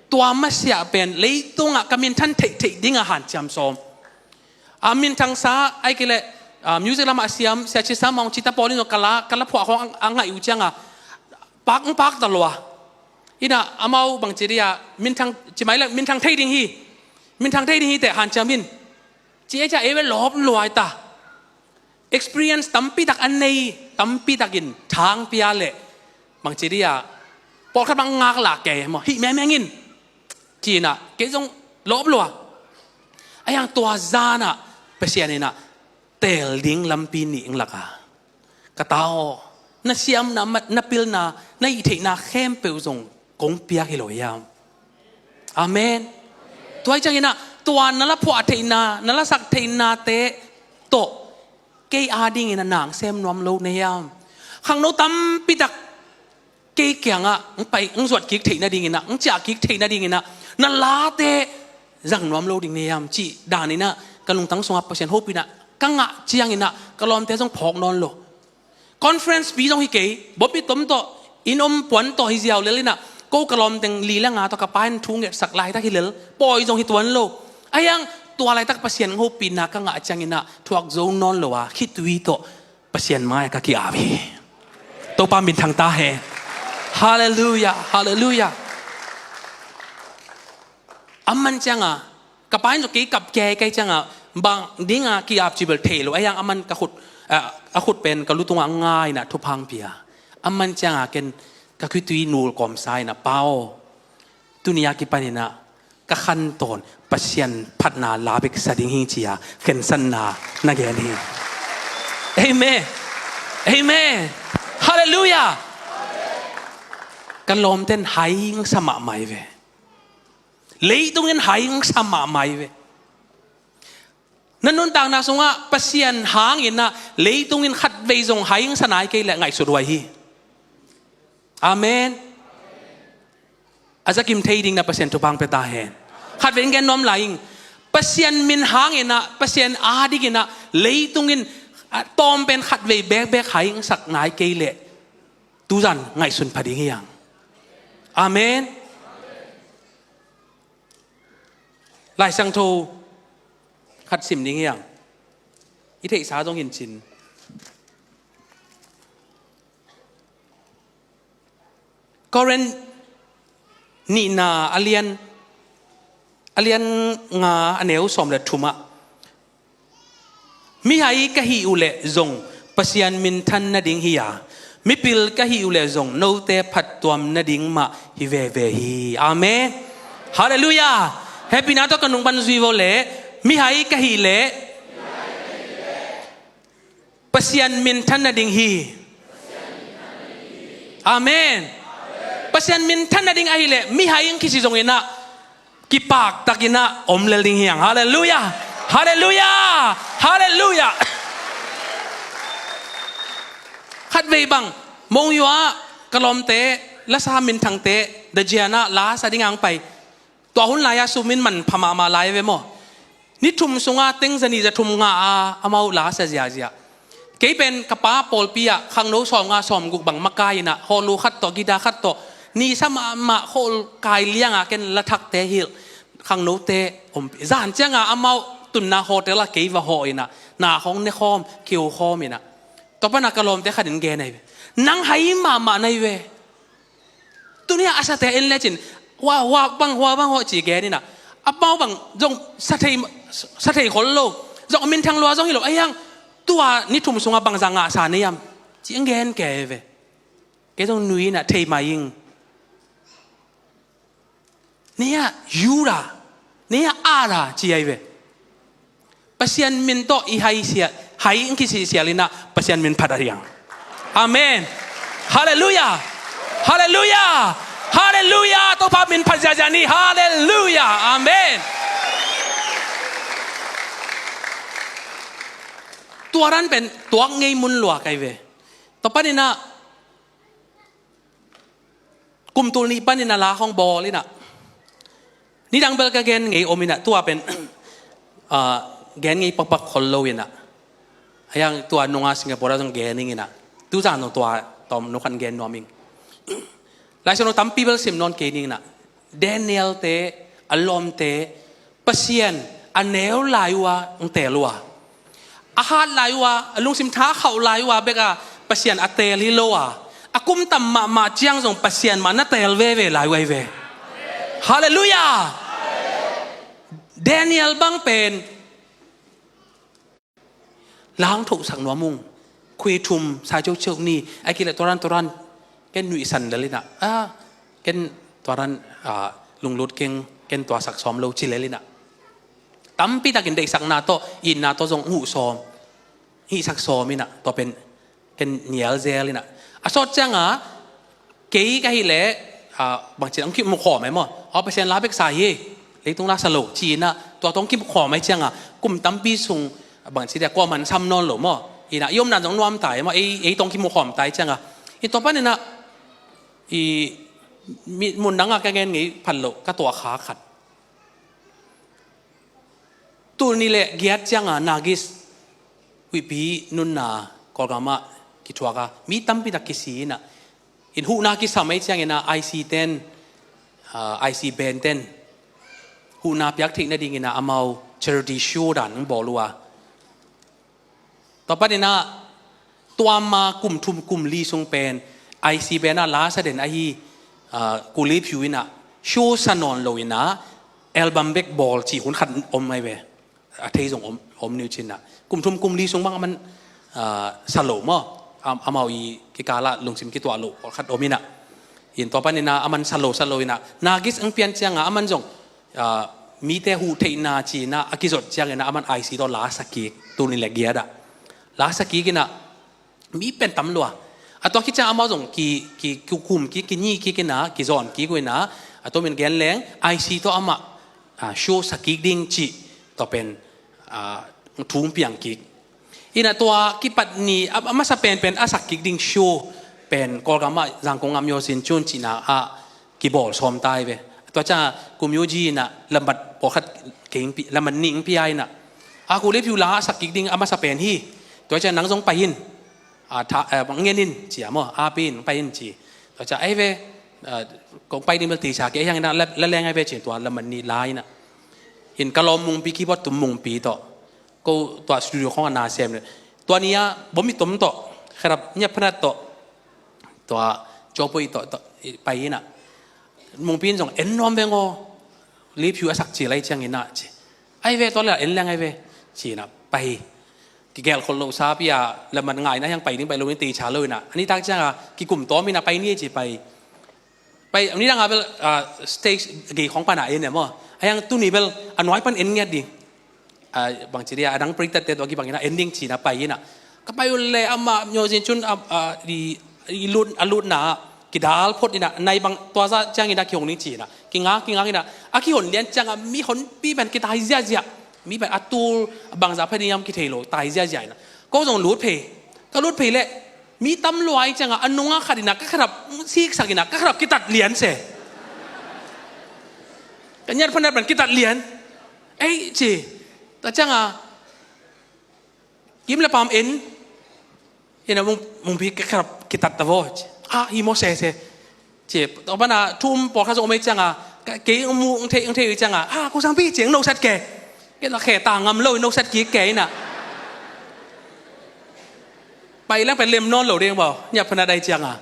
Tua masiah pen leitungah ka minthan theihtheih dingah hanciam sawm. A minthangsa ai kei leh, a, music lamah a siam, siaci sa mawng cita pawl in zong ka la, ka la phuah khawng a, a ngaih uh cianga pak, pak ta lua. Inah amau bangci dia minthang, ci mai leh minthang thei ding hi. Minthang thei ding hi teh hanciam in. Ci e cia e ve lawp luai ta. Experience tampi tak a nei, tampi takin thang pia leh bangci dia pawlkhat bang ngak lah kei maw, hih mengmeng in. Cinah kei zong lawp lua. A hiang tua zanah Pasian inah teel ding lampi nih ing laka, ka ta aw, na siamna, na pilna, na hih theihna khempeuh zong kong piak hi lo hiam? Amen. Tua hi cianginah tua na la phuah theihna, na la sak theihnate tawh kei a dinginah nang sem nuam lo na hiam? Khangno tampi tak kei kiangah ng pai, ng zuat kik theih nadinginah, ng ciah kik theih nadinginah na late zang nuam lo ding na hiam cih daninah ka lungtang sungah Pasian hopinah ka ngah cianginah ka lawmte zong phawk nawn lo. Conference pi zong hi kei, bawmpi tom tawh, inn om puan tawh hi ziau lel inah, ko ka lawmteng li le nga tawh ka pa in thu ngetsak laitak hi lel, pawi zong hi tuan lo. A hiang tua laitak Pasian hopina ka ngah cianginah thuak zo nawn lo a, khitui tawh Pasian mai-ah ka ki-ap hi. Topa minthang ta hen. Halleluiah, halleluiah. Aman cianga ka pa in zong kei kap kei kai cianga bang dinga ki-ap cibel thei lo. A hiang aman ka khut, a, a khut pen ka lutungah nga inah thuphang pia. Aman cianga ken ka khitui nul kawmsa inah, Pa aw, tuni a kipaninah ka khantawn Pasian phatna la bek sa ding hi, ci-a khensatna na gen hi. Amen. Amen. Halleluiah. Ka lawmten hai hing sa mahmah hi ve. Leitungin hai hing sa mahmah hi ve. Na nuntakna sungah Pasian hanginah leitungin khatvei zong hai hing sa nai kei leh ngaihsut huai hi. Amen. A zakim thei ding na Pasian thupha hong pia ta hen. Khatvei in gen nuam lai ing. Pasian min hanginah, Pasian a dinginah leitungin, a, tawm pen khatvei bekbek hai hing sak nai kei leh tuzan ngaihsun pha ding hi hang. Amen. Lai Siangtho khat sim ding hi hang. I theihsa zong hin cin. Korin nihna a lian, a lian nga a neu sawm le thumah, mihai ka hih uh leh zong Pasian minthan nading hi a, mipil ka hih uh leh zong note phattuam nading mah hi veve hi. Amen. Halleluiah. Hehpihna tawh ka nung pan zui vo leh, mihai ka hih leh Pasian minthan nading hi. Amen. Pasian minthan nading ahileh mihai hing kisi zonginah kipaktakinah om lel ding hi hang. Halleluiah. Halleluiah. Halleluiah. Khatvei bang Monywa ka lawmte, lasa minthangte, dajianah lasa ding ang pai. Tua hun lai-ah sum in manpha mahmah lai ve maw? Ni thum sungah teng zanih zathum ngah a, amau lasa ziazia. Kei pen ka pa pawlpi ah khangno sawmnga sawmguk bang makai inah, hawlu khat tawh, gita khat tawh, nisa mahmah khawl kai liangah ken lathakte hilh, khangnote om. Zan ciangah amau tunna hotel ah kei va hawh inah, na khawng ne khawm, kiu khawm inah. Tua panah ka lawmte khat in gen ahi ve. Nang hai mahmah na hi ve. Tuni a sate en lecin, hua, hua bang, hua bang hawh ci gen inah. A pau bang zong sa thei, sa thei khol lo. Zong a minthang lua zong hi lo. A hiang tua ni thum sungah bangzah ngahsa na hiam? Ci a gen kei ve. Kei zong nui inah thei mai ing. Nia Yuda, nia Ada ci ahi ve. Pasian min tawh i hai sial, hai in kisihsial inah Pasian min phat a hiang. Amen. Halleluiah. Halleluiah. Halleluiah. Topa min phat ziazia ni. Halleluiah. Amen. Tua dan pen tuak ngei mun lua kai ve. Tua paninah kum tul nih panin a la khawng bawl inah, nidang bel ka gen ngei om inah, tua pen, ah, gen ngei pakpak khol lo inah. A hiang tua nunga Singapore ah zong gen ning inah, tuzan zong tua tawm nukhan gen nuam ing. Laisiangtho tampi bel sim nawn kei ning inah, Daniel te, a lawmte, Pasian a neu lai uh a hong teel uh a, a hat lai uh a, a lungsim tha khauh lai uh a bek a Pasian a teel hi lo a, a kum tam mahmah ciang zong Pasian mah na teel veve lai uh ahi ve. Halleluiah. Daniel bang pen lang thosak nuam ung. Khui thum sa ciauciau ni, a kileh tuaran tuaran ken nuihsan lel inah, a, ken tuaran, a, lunglut keng, ken tuasak sawm lo ci lel inah, tampi takin deihsakna tawh, itna tawh zong huh sawm, hihsak sawm inah, tua pen ken nial zel inah, a sawt cianga kei ka hih leh, a, bangci hong kimukhawm ai maw? Aw, Pasian la bek sa hi, leitung la sa lo ci inah, tua tawh hong kimukhawm ai cianga kum tampi sung bangci dia kuaman sam nawn lo maw? Inah i omna zong nuam tai maw? Ei, ei tawh hong kimukhawm tai cianga, i tua pan inah, i mi, mun danga ka gen ngei phat lo ka tuah kha khat. Tul nih le giat cianga Nagis huihpi nunna Kawlgam ah kithuak a, mi tampi tak kisi inah, in huhna kisam ai ciang inah I C ten, ah, I C band ten huhna piak theih nading inah amau charity show dan hong bawl uh a. Tua pan inah tua ma kum thum kum li sung pen I C band ah la sa den ahi, ah, Kuli Phiu inah show sa nawn lo inah album bek bawl ci hun khat om ai ve. A thei zong om, om ni uh ci inah. Kum thum kum li sung bang aman, ah, sa lo maw? Am-, amau i kikal ah lungsim kituah lo pawlkhat om inah. In tua pan inah aman sa lo, sa lo inah, Nagis hong pian cianga aman zong, ah, mite huh theihna ci inah a kizot ciang inah aman I C tawh la sa kik, tul nih le giat ah la sa kik inah, mi pen tam lua. A tua khit ciang amau zong ki, ki, ki kum kik, ki nyi kik inah, kizawn kik uh inah, a tua min gen leng I C tawh amah, ah, show sa kik ding cih tua pen, ah, thu hong piang kik. Inah tua kipat ni, a, a masa penpen a sak kik ding show pen Kawlgam ah Zangkong ah Myo Sin Chun cihna ah kibawl sawm tai ve. Tua cianga Kumyoji inah lambat pawlkhat kei hong pi, lambat nih hong pia inah, a, Kuli Phiu la a sak kik ding a masa pen hi. Tua ciang nang zong pai in, a, tha, a, ngen in ci a maw, a pi in pai in ci. Tua ciang ai ve, a, kong pai ding bel tisa kei a hiang inah la, la leng ai ve ci, tua lambat nih la inah. In ka lawm Mungpi, keyboard tum Mungpi tawh, ko tua studio khawng a na sem le, tua ni-a Bom i tom tawh, Kherap Nyiap Phanat tawh, tua Cawpoi tawh, tawh i pai inah, Mungpi in zong en nuam veng aw, Liphiu a sak ci lai ciang inah ci. Ai ve, tua le en leng ai ve ci inah pai. Kigelh khol lo sa pi a, lambat ngai inah hiang pai ding pai lo ni, tisa lo inah, a nitak cianga kikum tawm inah pai ni ci pai. Pai, a nidang a bel, ah, stage gei khawng pana en e maw? A hiang tuni bel a nuai pan en ngiat ding. Ah, bangci dia, a dang printed te tua kibang inah en ding ci inah pai inah. Ka pai uh le amah Myo Sin Chun, ah, ah, i, i lut, a lutna kidal phot inah, nai bang tua za ciang inah kihong ding ci inah. Kingak, kingak inah. A kihon lian cianga mi honpi pen kitai ziazia. Mi pen a tul, a bangza pha ding hiam kithei lo, tai ziazia inah. Ko zong lut phei. Ka lut phei le, mi tam lua ai cianga, a nunga khat inah, ka kharap siksak inah, ka kharap kitat lian se. Ka Nyiat Phanat pen kitat lian. Ei, ci. Tua cianga, kim le pam en. Inah Mung, Mungpi ka kharap kitat ta vaw, ci. Ah, hi maw se se. Ci, tua pana thum pawlkhat zong om ei cianga, ka, kei mu, ng thei, ng thei ei cianga, ah, ko sangpi ci, ng nosat ke. Kei na khe ta ngam lo, nosat kik ke inah. Pai lang pen lem nawn lo ding baw, Nyiap Phanat ai cianga.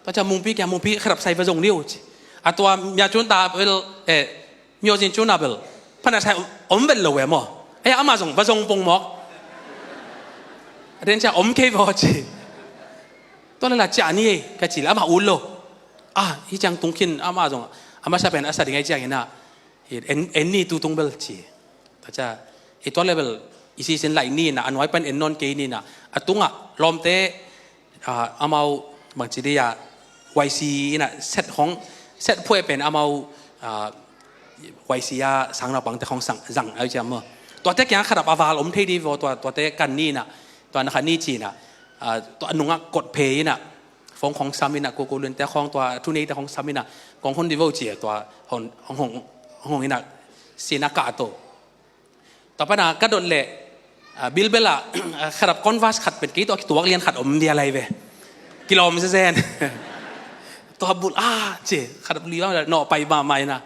Tua ciang Mungpi kia, Mungpi kharap sai va zong liu ci. A tua Mya Chun ta bel, eh, Myo Sin Chun a bel, phanat sai om vet lo ve maw? Ei, amah zong va zong pong mawk. A den ciang om kei vaw ci. Tua le la ciah ni ei, ka ci le amah ut lo. Ah, hi ciang tung khin amah zong, amah sa pen a sa ding ai ciang inah. En, en ni tu tung bel ci. Tua ciang, i tua le bel, i sisin laih ni inah, a nuai pan en nawn kei ni inah. A tungah lawmte, ah, amau bangci dia, Y C inah set hong, set phuai pen amau, ah, Y C a sang naupangte hong sang, zang ai ciang maw? Tuate kiang kharap a val om thei di vaw, tua, tuate kan ni inah, tua na khan ni ci inah, ah, tua a nungah kot phei inah, phone hong sam inah, ko, ko lun te hong, tua thunei te hong sam inah, kong hon di vaw ci a, tua hong, hong, hong, hong inah, sina ka to. Tua pana ka dot leh, A, bilbel ah, a, khadap Converse khat pen kei tawh a kituak lian khat om dia lai ve. Kilawm zezen. Tua bul, a, ci, khadap lian, nawh pai mahmah ina.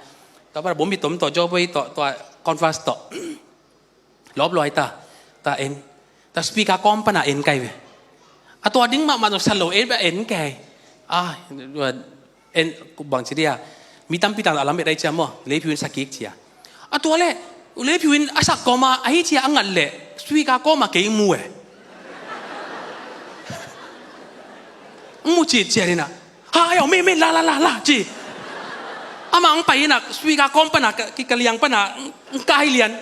Tua bar bumbi tom tawh, jawboi tawh, tua Converse tawh. Lawp luai ta, ta en. Ta speaker kawm pana en kai ve. A tua ding mahmah zong sa lo en, en kai. A, en, bang ci dia. Mi tampi tang a lam et ai cia maw, Leipiu in sa kik cia. A tua le, Leipiu in a sak kawma, ahi cia a ngat le, speaker kawma kei mu e. Mu ci cia dina. Ha, ayo, mi, mi, la, la, la, la, ci. Ama ang pai ina, speaker kawm pana, ka, ki, ka liang pana, ang kai lian.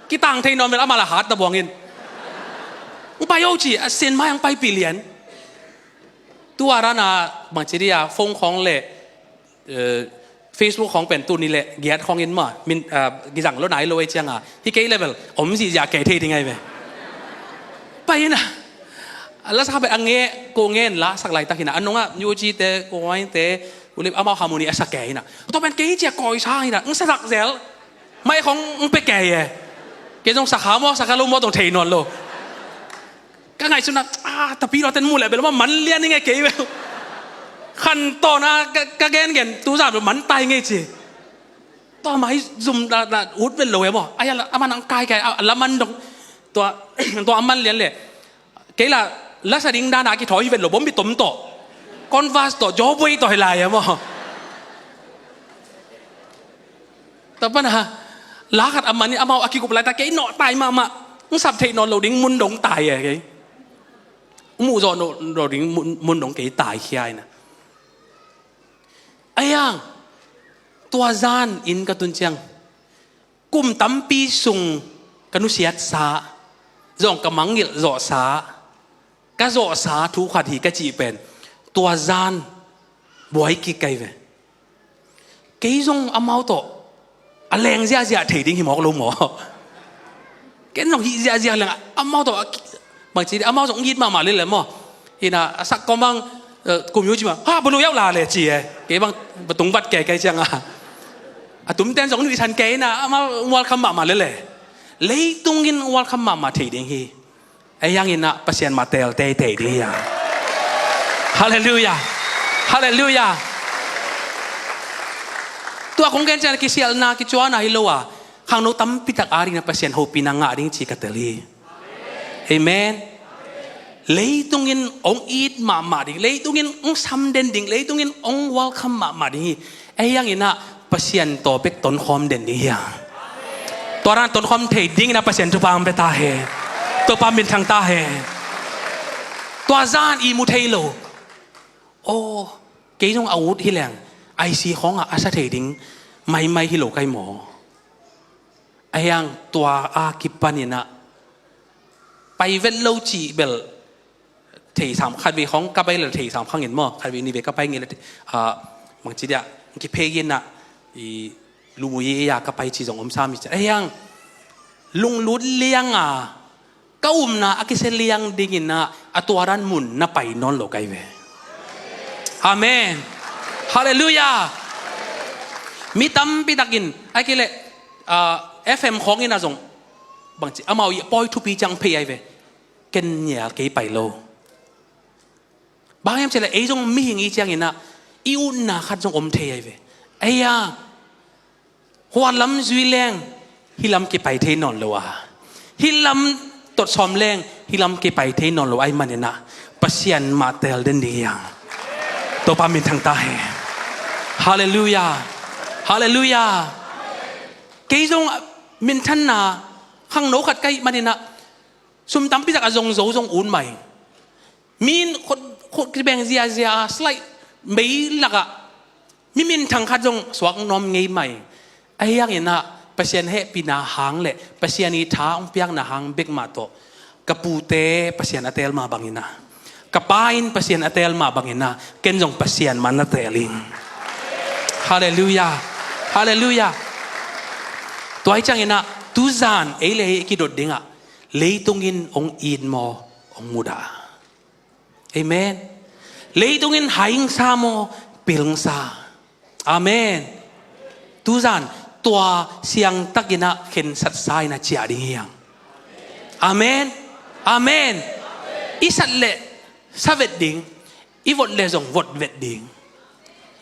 Kitang thei nawn mel ama la hat na buangin. Ang pai o ci, a sen mai ang pai pi lian. Tua rana, bang ci dia, phone khong le, eh, Facebook khong pen tuni le, giat khong in ma, min, ah, gizang lo nai lo e cianga. Hi kei level, om zizia kei thei ding ai ve. Pai ina. A la sak pen a nge, ko ngen la sak laitak hina. A nunga, U G te, ko ngai te, ulip amau harmony a sak kei hina. Tua pen kei cia koi sa hina. Ng sa sak zel. Mai khong ng pe kei e. Kei zong sak ha maw, sak ha lo maw, tong thei nawn lo. Ka ngaihsutna, a, tapi lo ten mu le bel maw, man lian ing e kei bel. Khan tawna, ka, ka gen gen, tu zan bel man tai ngei ci. Tua mai zum da, da, ut bel lo e maw. Ai, a la, a man ang kai kai, a, a la man dong. Tua, tua a man lian le. Kei la, la sa ding dana ki thoi hi vet lo, bom bi tom to. Converse to, jawboi to hi lai e maw. Tua pana, la khat a man in amau a kikup lai ta kei nawh tai mahmah. Ng sap thei nawn lo ding mun dong tai e kei. Ng muh zawh nawn lo ding mun, mun dong kei tai khia ina. Ayang, tua zan in ka tun ciang. Kum tampi sung ka nusiatsa, zong ka mangngilh zawhsa, ka zawhsa thu khat hi ka cih pen. Tua zan, buai kik kai ve. Kei zong amau tawh a leng ziahziah thei ding hi mawk lo maw? Ken zong hih ziahziah leng amau tawh a ki-, bangci amau zong it mahmah lel le maw? Hina a sak kawmang, eh, kum yu ci ma, ha, bulu yau la le ci e. Kei bang batung vat kei kei ciang a. A tumten zong nuihsan kei na amau welcome mahmah lel le. Leitung in welcome mahmah thei ding hi. Ei hang inah Pasian mah teel teitei ding hi a. Halleluiah. Halleluiah. Tua kong gen ciang kisialhna kicuahna hi lo a, khangno tampitak adingin ah Pasian hopihna ngah ding ci ka tel hi. Amen. Leitung in hong it mahmah ding, leitung in hong samden ding, leitung in hong welcome mahmah ding hi. Ei hang inah Pasian tawh bek tonkhawm den ding hi a. Tua dan tonkhawm thei dingin ah Pasian thupha hong pia ta hen. Topa minthang ta hen. Tua zan i mu thei lo. Aw, kei zong a ut hi leng, I C U khawngah a sa thei ding maimai hi lo kai maw? Ei hang tua a kipan inah pai vet lo cih bel thei sam, khatvei khawng ka pai le thei sam khang in maw, khatvei nivei ka pai ngei le, ah, bangci dia, kiphei inah, i lumuyi iya ka pai ci zong om sam hi cian. Ei hang, lunglut liang a, ka upna a kisia liang dingin ah, a tua dan mun na pai nawn lo kai ve. Amen. Halleluiah. Mi tampitakin, ai kei le, ah, F M khawng inah zong, bangci, amau i pawi thupi ciang phei ai ve. Ken nial kei pai lo. Bang hiam cih leh ei zong mihing i ciang inah i utna khat zong om thei ai ve. Ei a, huan lam zui leng hih lam kipai thei nawn lo a, hih lam tot sawm leng hih lam kipai thei nawn lo ai man inah Pasian mah teel den ding hi a. Topa minthang ta hen. Halleluiah. Halleluiah. Kei zong minthanna khangno khat ka hih man inah sum tampitak a zong zo zong ut mai. Mi in khut, khut kibeng ziazia a, slide mei lakah mi minthang khat zong suak nuam ngei mai. Ahi hang inah Pasian hehpihna hang le Pasian i tha hong piakna hang bek mah tawh ka pute Pasian a teel mah bang inah, ka pa in Pasian a teel mah bang inah, ken zong Pasian mah na teel ing. Halleluiah. Halleluiah. Tua hi ciang inah tuzan ei le ei i kidot dingah leitung in hong it maw, hong mudah? Amen. Leitung in haingsa maw, pilsa? Amen. Tuzan tua siangtak inah khensatsa inah ciah ding hi hang. Amen. Amen. I sat le sa vet ding, i vot le zong vot vet ding,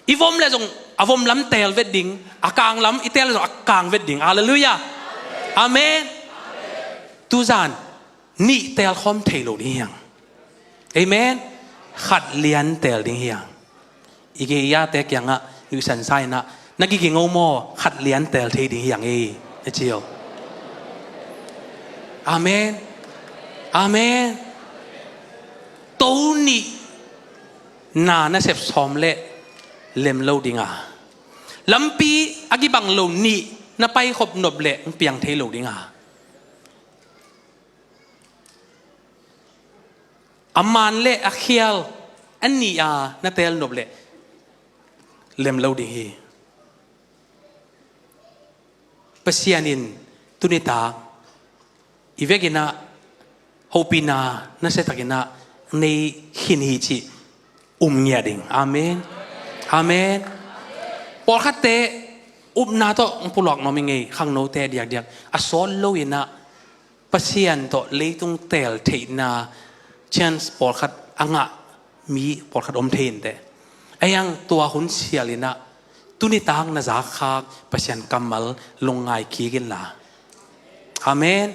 i vom le zong a vom lam teel vet ding, a kang lam i teel le zong a kang vet ding. Halleluiah. Amen. Tuzan nih teel khawm thei lo ding hiang. Amen. Khat lian teel ding hiang. I gei i ate kiangah nuihsan sa inah, na gigi ngo maw, khat lian teel thei ding hiang ei, a ci o. Amen. Amen. To nih na na sep sawm le lem lo dinga, lampi a gibang lo nih na paikhop nop le hong piang thei lo dinga, a man le a khial a nih a na teel nop le lem lo ding hi. Pasian in tunitak i vekinah hopihna nasiatakinah nei khin hi cih um ngiat ding. Amen. Amen. Pawlkhatte upna tawh hong pulak nuam i ngei, khangnote diakdiak a sawt lo inah Pasian tawh leitung teel theihna chance pawlkhat a ngah mi pawlkhat om thei inteh. A hiang tua hun sial inah tunitak na zakkhak Pasian kammal lungngai kik inla. Amen.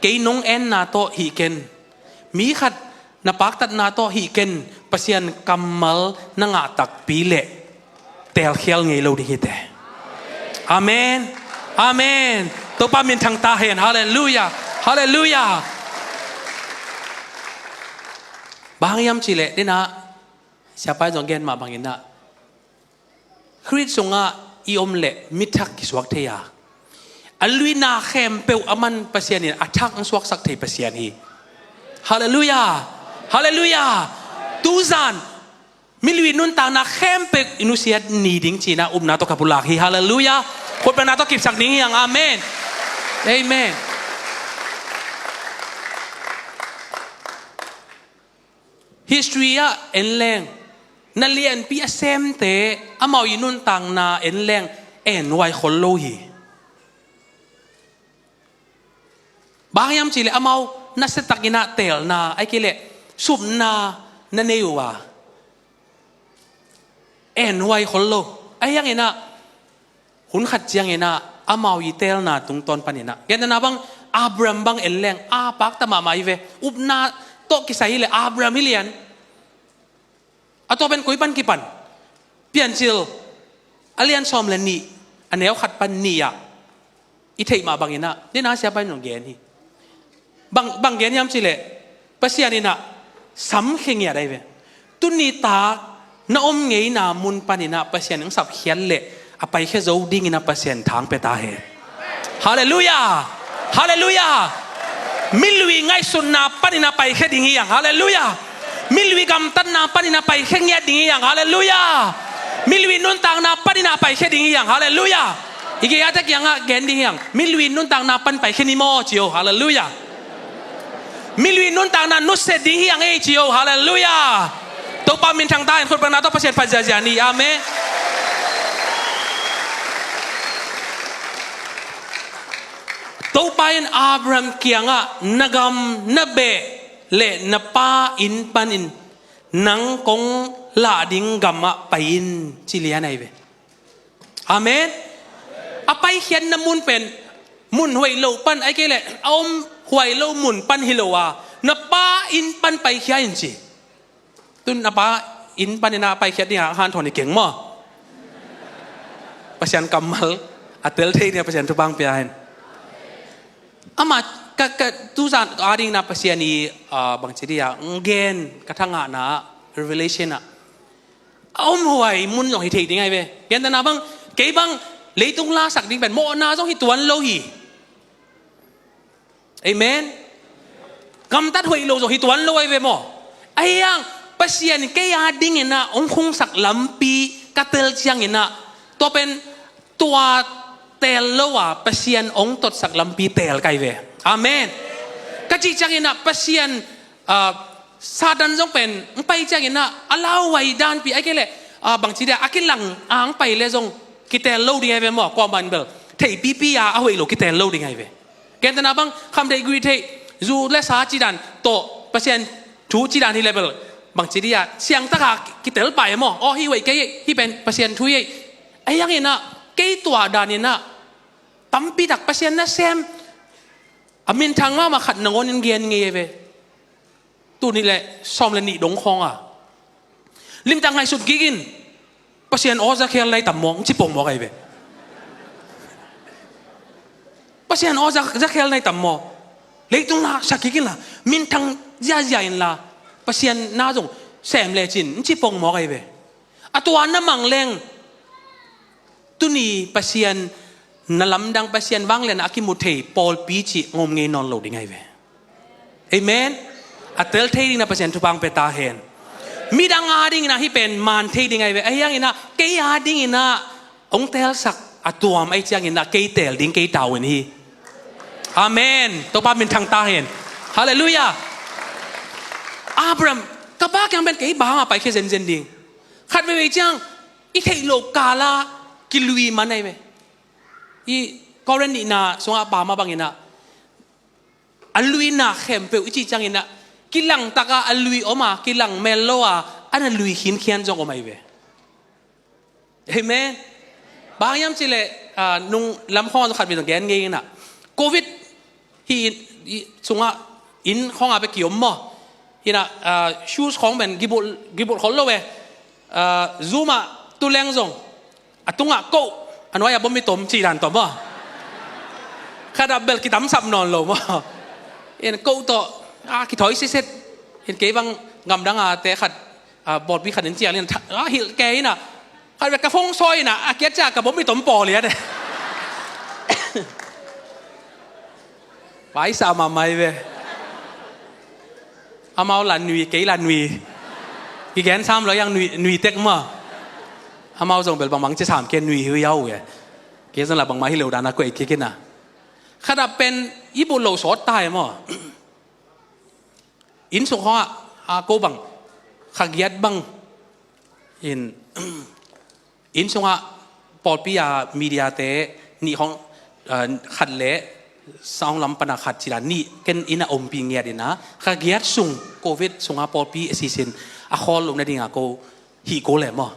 Kei nong enna tawh hih ken, mi khat na paktatna tawh hih ken, Pasian kammal na ngah takpi leh teelkhial ngei lo ding hite. Amen. Amen. Topa minthang ta hen. Halleluiah. Halleluiah. Bang hang hiam cihleh dinah, siapa in zong gen mah banginah, Khrih sungah i om leh mi thak kisuak thei a, a luina khempeuh a man Pasian in a thak hong suaksak thei Pasian hi. Halleluiah. Halleluiah. Tuzan mi lui nuntakna khempeuh i nusiat ni ding cinah upna tawh ka pulak hi. Halleluiah. Khutbetna tawh kipsak ding hiang. Amen. Amen. History ah en leng, na lianpi a semte amau i nuntakna en leng, en huai khol lo hi. Bang hiam cihleh amau nasiatakinah teelna, ahih kei leh supna na nei uh a, en huai khol lo. A hianginah hun khat cianginah amau i teelna tungtawn paninah, gentehna bang Abraham bang en leng a pakta mahmah hi ve. Upna tawh kisai hileh Abraham hi lian. A tua pen koi pan kipan? Piancil a lian sawm le nih, a neu khat pan nih ah i theih mah banginah, nina siapa in hong gen hi. Bang, bang gen hiam cihleh, Pasian inah samkhia ngiat ahi ve. Tunitak na om ngeina mun paninah Pasian in sapkhiat leh a paikhia zo dinginah Pasian thang pia ta hen. Halleluiah. Halleluiah. Mi lui ngaihsutna paninah paikhia ding hiang. Halleluiah. Mi lui gamtatna paninah paikhia ngiat ding hiang. Halleluiah. Mi lui nuntakna paninah paikhia ding hiang. Halleluiah. I gei ate kiangah gen ding hiang. Mi lui nuntakna pan paikhia ni maw ci o. Halleluiah. Mi lui nuntakna nusia ding hiang ei ci o. Halleluiah. Topa minthang ta hen. Khutbetna tawh Pasian phat ziazia ni. Amen. Topa in Abraham kiangah, na gam na beh le na pa inn panin nang kong lah ding gamah pai in, ci lian ahi ve. Amen. A paikhiatna mun pen mun hoih loh pan, ahih kei leh a om huai lo mun pan hi lo a, na pa inn pan paikhia in ci. Tun na pa inn paninah paikhiat dingah hanthawn hi keng maw? Pasian kammal a tel thei dingah Pasian thupha pia hen. Amah ka, ka tuzan a dinginah Pasian i, ah, bangci dia, gen ka thangahna, revelation ah, a om huai mun zong hi thei ding ahi ve. Gentehna bang, kei bang leitung lasak ding pen mawhna zong hi tuan lo hi. Amen. Gamtat hoih lo zong hi tuan lo ahi ve maw? Ahi hang Pasian kei a dinginah hong khungsak lampi ka tel cianginah, tua pen tua teel lo a Pasian hong totsak lampi teel ka hi ve. Amen. Ka cih cianginah Pasian, ah, Satan zong pen hong pai cianginah a lauhuai danpi, ahih kei leh, ah, bangci dia, a kilang a hong pai le zong kiteel lo ding ahi ve maw? Kuamah in bel theihpipi a a hoih lo kiteel lo ding ahi ve. Gentehna bang, khamtheih guihtheih Zu le sa cih dan tawh Pasian thu cih dan hi leh bel bangci dih a, siangtaka kitel pai maw? Aw, hih hoih kei, hih pen Pasian thu hi. Ahi hanginah kei tua daninah tampitak Pasian nasem a minthang mahmah khat nangawnin gen ngei ve. Tuni le sawm le nih dong khawnga limtak ngaihsut kik in. Pasian aw, zakhel nai tam maw, ci pong maw kai ve. Pasian aw, za- zakhel nai tam maw. Leitung la sak kik inla, minthang ziazia inla, Pasian na zong sem lecin ci pong maw kai ve. A tua na mang leng tuni Pasian na lamdang, Pasian vanglian a kimu thei pawlpi cih ngom ngei nawn lo ding ahi ve. Amen. A tel thei dingin a Pasian thupha pia ta hen. Midang a dinginah hih pen man thei ding ahi ve. Ahi hanginah kei a dinginah hong telsak a tuam ahi cianginah kei tel ding kei tau in hi. Amen. Topa minthang ta hen. Halleluiah. Abraham, ka pa kiang pen kei banga paikhia zenzen ding. Khat veivei ciang i theih loh kala kilui man ahi ve. I Korin nihna sungah a pa mah banginah a luina khempeuh i cih cianginah kilangtaka a lui om a, kilang mel lo a, a na lui khinkhian zong om ahi ve. Amen. Bang hiam cihleh, ah, nung lam khawngah zong khat vei zong gen ngei inah Covid hi in, i sungah inn khawngah bek kiom maw? Inah, ah, shoes khawng pen gibulh, gibulh khol lo e. Ah, Zoom ah tu leng zong a tungah koh, a nuai-ah bom i tom cih dan tawh maw? Khatah bel kitamsap nawn lo maw? In koh tawh, ah, kithawi siset. In kei bang gamdang a te khat, ah, pawlpi khat in ciang in, ah, hilh kei inah. Khat bek ka phone sawi inah, a kiat ciah ka bom i tom pawl liat e. Paisa mahmah hi ve. Amau la nui, kei la nui. Kigen sam lo yang nui, nui tek maw. Amau zong bel bangmang ci sam kei nui hi uh ya uh e. Kei zong la bangmah hi lo dan a koih kik inah. Khatah pen i bulh lo sawt ta e maw. Inn sung khawngah a ko bang, kha giat bang in, inn sungah pawlpi a mediate nih khawng, ah, khat le sound lam pana khat cila nih ken inn a ompih ngiat inah kha giat sung Covid sungah pawlpi a sisin a khawl loh nadinga ko hih ko le maw?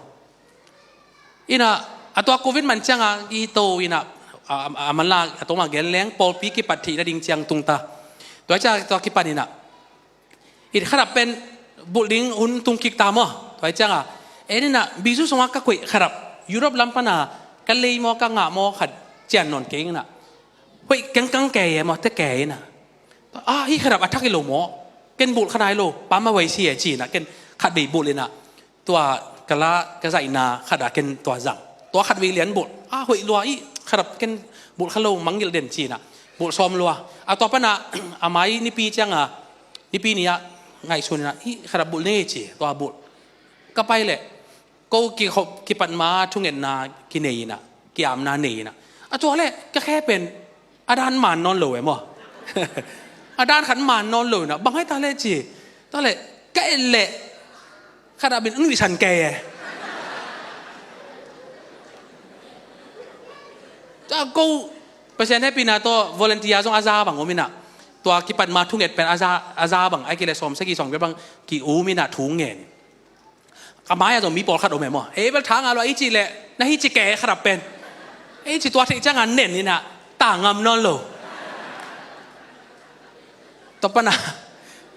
Inah a tua Covid man cianga i to inah, a, a, a manla a toma gen leng pawlpi kipat theih nading ciang tungta. Tua ciang tua kipan inah in khatah pen bulh ding hun tung kik ta maw? Tua cianga en inah bizu sungah ka koih khatah Europe lam pana ka lei maw, ka ngah maw khat cian nawn kei inah hoih kengkang kei e maw, te kei inah. Ah, hih khatah a thak hi lo maw? Ken bulh kha nai lo, pama wei si e ci inah ken khat vei bulh inah. Tua ka la ka zaihna khatah ken tua zang. Tua khat vei lian bulh. Ah, hoih lua i khatah ken bulh kha lo, mangngilh den ci inah. Bulh sawm lua. A tua pana a mai nipi cianga, nipi ni-ah ngaihsun inah, i khatah bulh nei ci, tua bulh. Ka pai leh, ko kikhop, kipat ma thungetna kinei inah, ki-amna nei inah. A tua leh, ka khe pen, a dan man nawn lo e maw? A dan khat man nawn lo inah, bang hai ta leh ci. Ta leh, ka et leh, khatah bin, nuihsan kei e. Ta ko, Pasian hehpihna tawh, volunteer zong a za bang om inah. Tua kipat ma thunget pen a za, a za bang, ai ki leh sawm sagi sawm bang, ki-um inah thu ngen. A mai-ah zong mi pawlkhat om e maw? Ei bel thanga lua i cih leh na hi ci kei khatah pen. Ei ci tua theih cianga nen inah ta ngam nawn lo. Tua pana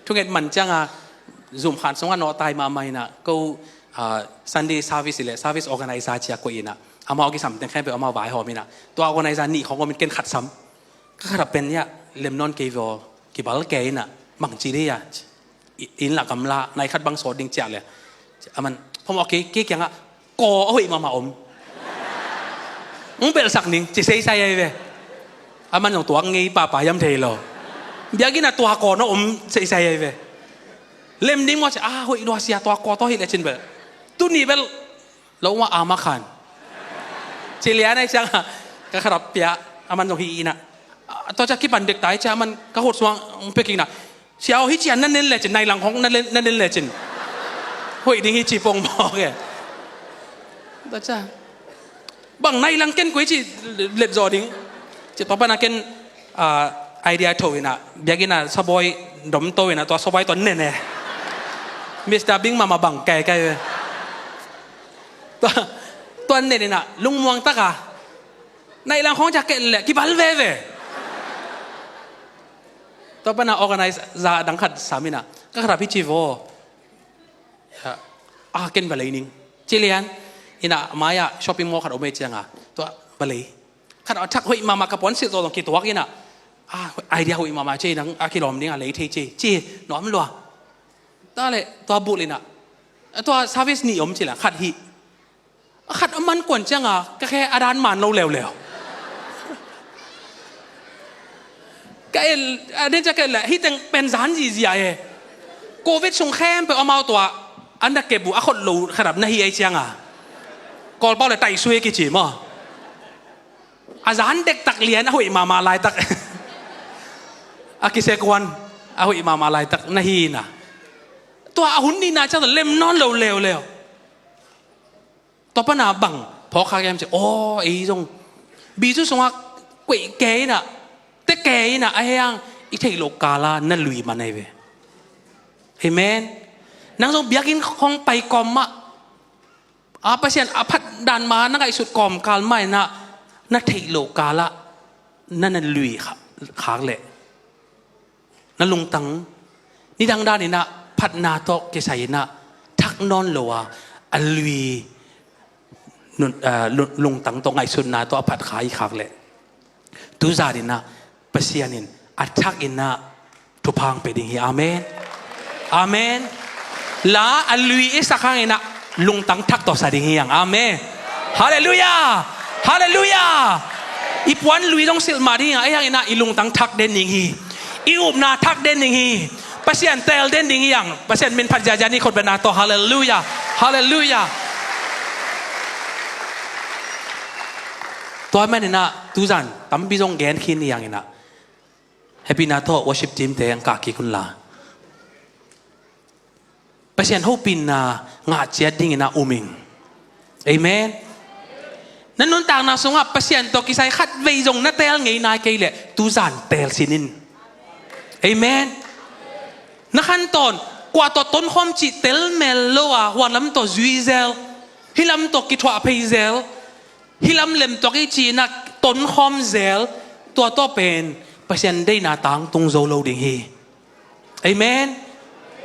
thunget man cianga Zoom khan sungah nawhtai mahmah inah ko, ah, Sunday service i leh service organizer cia koih inah amau kisam teng khempeuh amau vaihawm inah tua organizer nih khawng om in ken khat sam. Ka khatah pen iah lem nawn kei vaw, kibal kei inah, mangci dei a, inn la gamla, nai khat bang sawt ding ciah le. Aman, phamawh kei, kei kiangah, kaw a hoih mahmah om. Hong belhsak ning, ci seisai ahi ve. Aman zong tuak ngei pahpah hiam thei lo. Biakinn ah tua kaw na om seisai ahi ve. Lem ding maw ci, a hoih lua sia tua kaw tawh hi lecin bel. Tuni bel, lo ma ama khan. Ci lian ai cianga ka kharap pia aman zong hi ina. Tua cia kipan dek tai cia aman ka hot suang pia kik na. Sia aw hi cia na nen lecin nai lang hong na nen lecin. Hoih ding hi ci pong mawk e. Tua cia bang nai lang ken koi ci let zaw ding. Ci tua pana ken Idea tho in ah, biakinn ah sabawi dom to in ah, tua sabawi tua nen e. Mister Bing mahmah bang kai kai ve. Tua, tua nen in ah, lungmuang tak a. Naih lang khawng ciah kei leh, kibal veve. Tua pan ah organize za dang khat sam in ah, ka khat a pi ci vaw. Ya. Ah, ken va lei ning. Ci lian. In ah, mai ah shopping mall khat om e ciang a. Tua va lei. Khat a thak hoih mahmah, ka puan silh tawh zong kituak in ah. Ah, idea hoih mahmah ci in ah, a kilawm ding a lei thei ci. Ci, nuam lua. Tua leh, tua bulh in ah. Tua service nih om ci leh, khat hih. A khat a man kuan ciang a, ka khe a dan man lo leuleu. Ka en, a den ciang ka en leh, hih teng pen zan zihziah e. Covid sung khempeuh amau tua, an da kep uh, a khot lo khat ap na hi ei ciang a. Kawlpau leh taihsui kici maw. A zan dektak lian a hoih mahmah laitak. A kisekuan a hoih mahmah laitak na hi in ah. Tua a hun nihna ciang lem nawn lo leuleu. Tua pan a bang phawk kha hiam ci, aw, ei zong bizu sungah kuaih kei in ah, te kei in ah, a hiang i theih loh kal a na lui man ahi ve. Amen. Nang zong biakinn khawng pai kawm mah, a Pasian a phat dan mah na ngaihsut kawmkal mah in ah, na theih loh kal ah na na lui kha-, khak leh, na lungtang nidang dan in ah phatna tawh kisai in ah thak nawn lo a, a lui nun-, ah, lun-, lungtang tawh ngaihsutna tawh a phat kha i khak leh, tuzan in ah Pasian in a thak in ah thupha hong pia ding hi. Amen. Amen. La a lui i sak hang in ah lungtang thak tawh sa ding hi hang. Amen. Halleluiah. Halleluiah. I puan lui dong silh mah ding hi hang. A hiang in ah i lungtang thak den ding hi. I upna thak den ding hi. Pasian teel den ding hi hang. Pasian min phat ziazia ni khut bena tawh. Halleluiah. Halleluiah. Tua man in ah tuzan tampi zong gen khin hi hang in ah, hehpihna tawh worship team te ang kah kik un la. Pasian hopihna ngah ciat ding in ah um ing. Amen. Na nuntakna sungah Pasian tawh kisai khat vei zong na teel ngei nai kei leh, tuzan teel sin in. Amen. Na khantawn, kua tawh tonkhawm cih tel mel lo a, huan lam tawh zui zel, hih lam tawh kithuah phei zel, hih lam lem tuak i cih in ah tonkhawm zel, tua tawh pen Pasian deihna tangtung zo lo ding hi. Amen.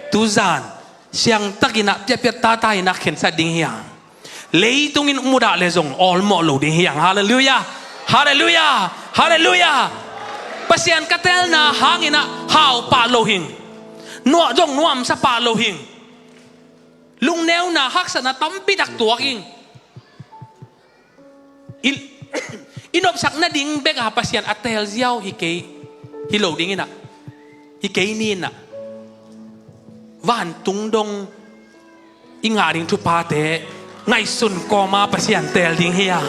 Tuzan siangtak in ah piatpiat tata in ah khensat ding hi hang. Leitung in mudah leh zong awlmawh lo ding hi hang. Halleluiah. Halleluiah. Halleluiah. Pasian ka teelna hang in ah hau pah lo hing. Nuam zong nuamsa pah lo hing. Lungneuna haksatna tampi tak tuak ing. I, i nopsak nading bek a Pasian a teel ziau hi kei, hi lo ding in ah, hi kei ni in ah, vantung dong i ngah ding thuphate ngaihsun kawm a Pasian teel ding hi a.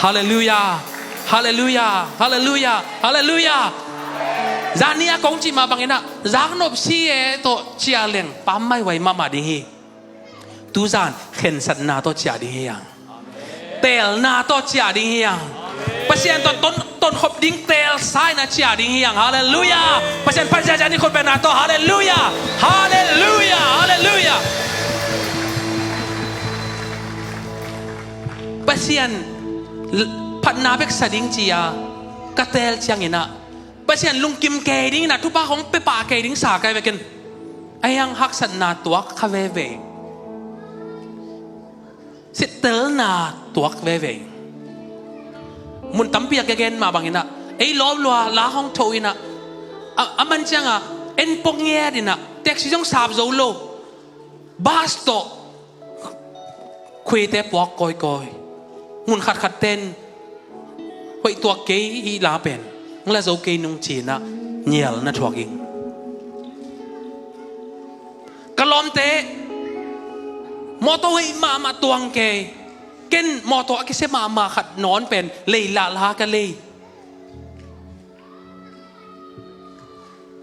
Halleluiah. Halleluiah. Halleluiah. Halleluiah. Zan ni a kong cih mah bang in ah, zaknop si e tawh ciah leng pammaih huai mahmah ding hi. Tuzan khensatna tawh ciah ding hi hang. Teelna tawh ciah ding hi hang. Pasian tawh ton, tonkhop ding teelsa in ah ciah ding hi hang. Halleluiah. Pasian phat ziazia ni khut bena tawh. Halleluiah. Halleluiah. Halleluiah. Pasian l-, phatna bek sa ding ci a ka teel ciang in ah, Pasian lungkim kei ding in ah, thupha hong pia pah kei ding sa kai vekin, a hiang haksatna tuak kha veve. Sittelna tuak veve. Mun tampi a ka gen mah bang in ah, ei lawm lua la hong tho in ah, a, a man ciang a en pong ngiat in ah, taxi zong sap zo lo. Bus tawh khuite puak kawikawi. Mun khatkhat ten hoih tuak kei hi la pen, la zo kei nung ci in ah ngial na thuak ing. Ka lawmte mawtaw hoih mahmah tuang kei. Ken mawtaw a kisia mahmah khat nawn pen lei lah la ka lei.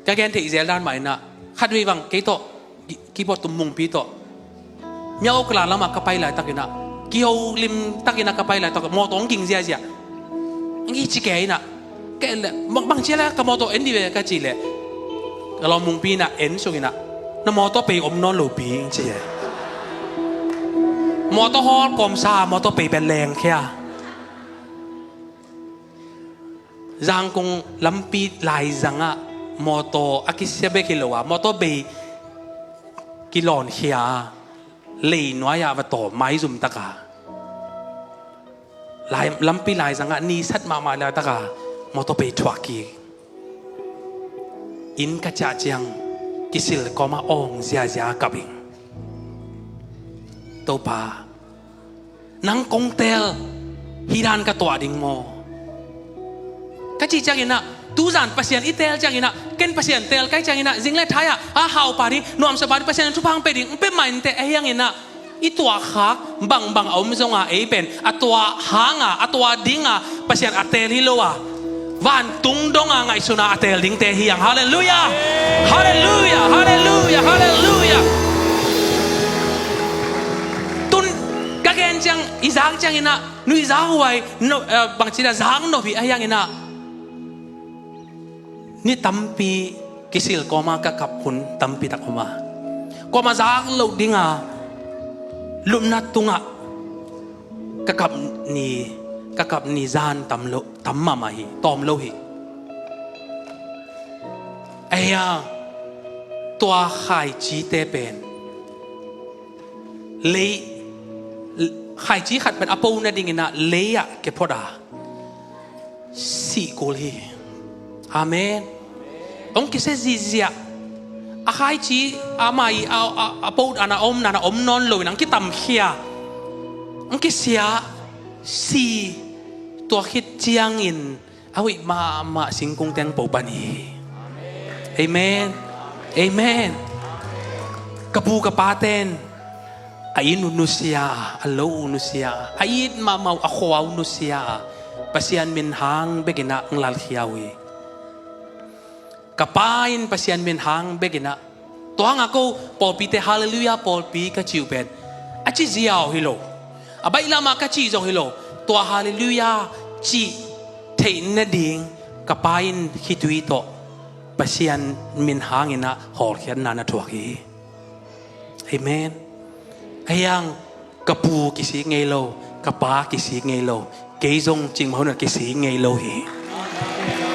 Ka gen theih zel dan mah in ah, khatvei bang kei tawh ki-, keyboard tum mungpi tawh Myauk kala lamah ka pai laitak in ah, kiho limtak in ah ka pai laitak, mawtaw hong ging ziazia. Hong kici kei in ah, Ka en leh, bang, bang ci a leh ka mawtaw en dih ve ka cih leh, ka lawm mungpi in ah en suk in ah, na mawtaw pei om nawn lo pi ci e. Mawtaw hawl kawmsa, mawtaw pei pen lengkhia. Zangkong lampi laizangah mawtaw a kisia bek hi lo a, mawtaw bei kilawnkhia a, leinuai-ah va tawm maizum taka, lai, lampi laizangah ni sat mahmah laitaka mawtaw pei thuak kik. Inn ka ciah ciang kisil kawmah awng ziazia kap ing. Topa, nang kong teel hi dan ka tuah ding maw? Ka cih ciangin ah, tuzan Pasian i teel ciangin ah, ken Pasian teel ka hih ciangin ah, zing le thai-ah a hau pah ding, nuamsa pah ding, Pasian in thupha hong pia ding, hong pia mah inteh, ahi hangin ah i tuahkhak bangbang a om zonga ei pen a tuah hanga, a tuah dinga Pasian a teel hi lo a, vantung donga ngaihsuna a teel dingte hi hang. Halleluiah! Halleluiah! Halleluiah! Halleluiah! Tun ka gen ciang, i zak ciangin ah, nuihzak huai, no, eh, bangci dah zak nop hi, ahi hangin ah ni tampi kisil kawma ka kap hun tampi tak om a, kawma zak loh dinga lupna tungah ka kap ni, ka kap ni zan tam lo, tam mahmah hi, tawm lo hi. Ahi a, tua khaicite pen lei, khaici khat pen a po nadingin ah lei-ah kiphot a, sih kul hi. Amen. Hong kisia zihziah. A khaici a mai a, a, a po dan a om, dan a om nawn loin hong kitamkhia, hong kisia, si, tua khit ciangin a hoih mahmah singkung teng po pan hi. Amen. Amen. Ka pu ka paten a inn uh nusia a, a lo uh nusia a, a it mahmah uh a khua uh nusia a, Pasian min hang bekin ah hong lalkhia uh hi. Ka pa in Pasian min hang bekin ah, tua hangah ko pawlpite Halleluiah pawlpi ka cih uh pen a ci ziau hi lo, a baih lamah ka cih zong hi lo. Tua Halleluiah cih theih nading ka pa in khitui tawh Pasian min hangin ah hawlkhiatna na thuak hi. Amen. Ahi hang ka pu kisik ngei lo, ka pa kisik ngei lo, kei zong cingmah hunah kisik ngei lo hi.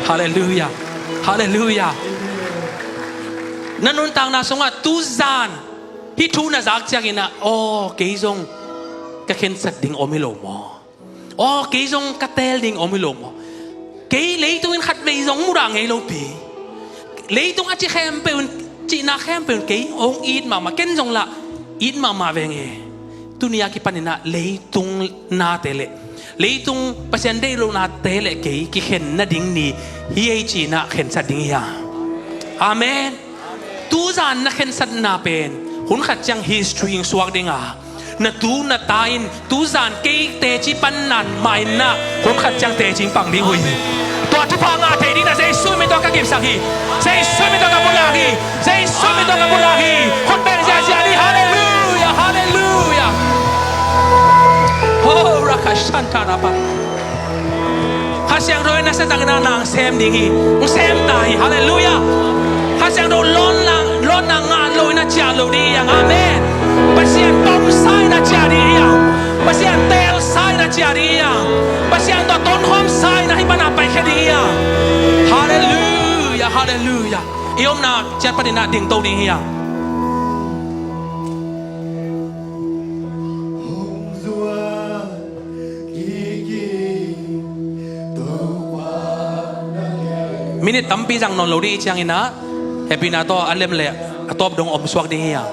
Halleluiah. Halleluiah. Na nuntakna sungah tuzan hih thu na zak ciangin ah, aw, kei zong ka khensat ding om hi lo maw? Aw, kei zong ka teel ding om hi lo maw? Kei leitung in khatvei zong mudah ngei lo pi. Leitung a ci khempeuh in, cihna khempeuh in kei hong it mahmah, ken zong lah it mahmah veng e. Tuni a kipanin ah leitung nate le leitung Pasian deih lohnate le kei kikhen nading ni hi ei ci-in ah khensat ding hi a. Amen. Tuzan na khensatna pen hun khat ciang history in suak ding a, na tu na ta in tuzan kei teci pan nan mah in ah hun khat ciang teci in pang ding uh hi. Tua thupha ngah thei ding na Jesu min tawh ka gimsak hi. Jesu min tawh ka pulak hi. Jesu min tawh ka pulak hi. Khut beng ziahziah ni. Halleluiah. Halleluiah. Ho, rakashantarapa. Kha Siangtho in na sa takin ah nang sem ding hi. Hong sem ta hi. Halleluiah. Kha Siangtho lawnna, lawnna ngah lo in a ciah lo ding hi hang. Amen. Pasian tomsa in a ciah ding hi hang. Pasian teelsa in a ciah ding hi hang. Pasian tawh tonkhawmsa in a hih pan a paikhia ding hi hang. Halleluiah. Halleluiah. I omna ciat panin ah dingto ding hi hang. Minute tampi zang nawn lo ding i ciangin ah, hehpihna tawh a lem le a tawp dong om suak ding hi a.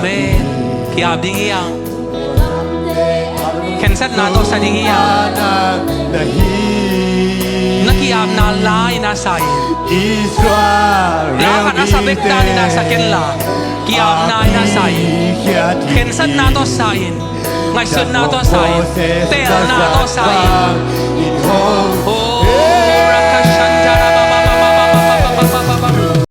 Ki-ap ding hi hang. Khensatna tawh sa ding hi hang. Na ki-apna la-in a sa in. La khat a sa bek danin a sa ken la, ki-apna in a sa in. Khensatna tawh sa in. Ngaihsutna tawh sa in. Teelna tawh sa in.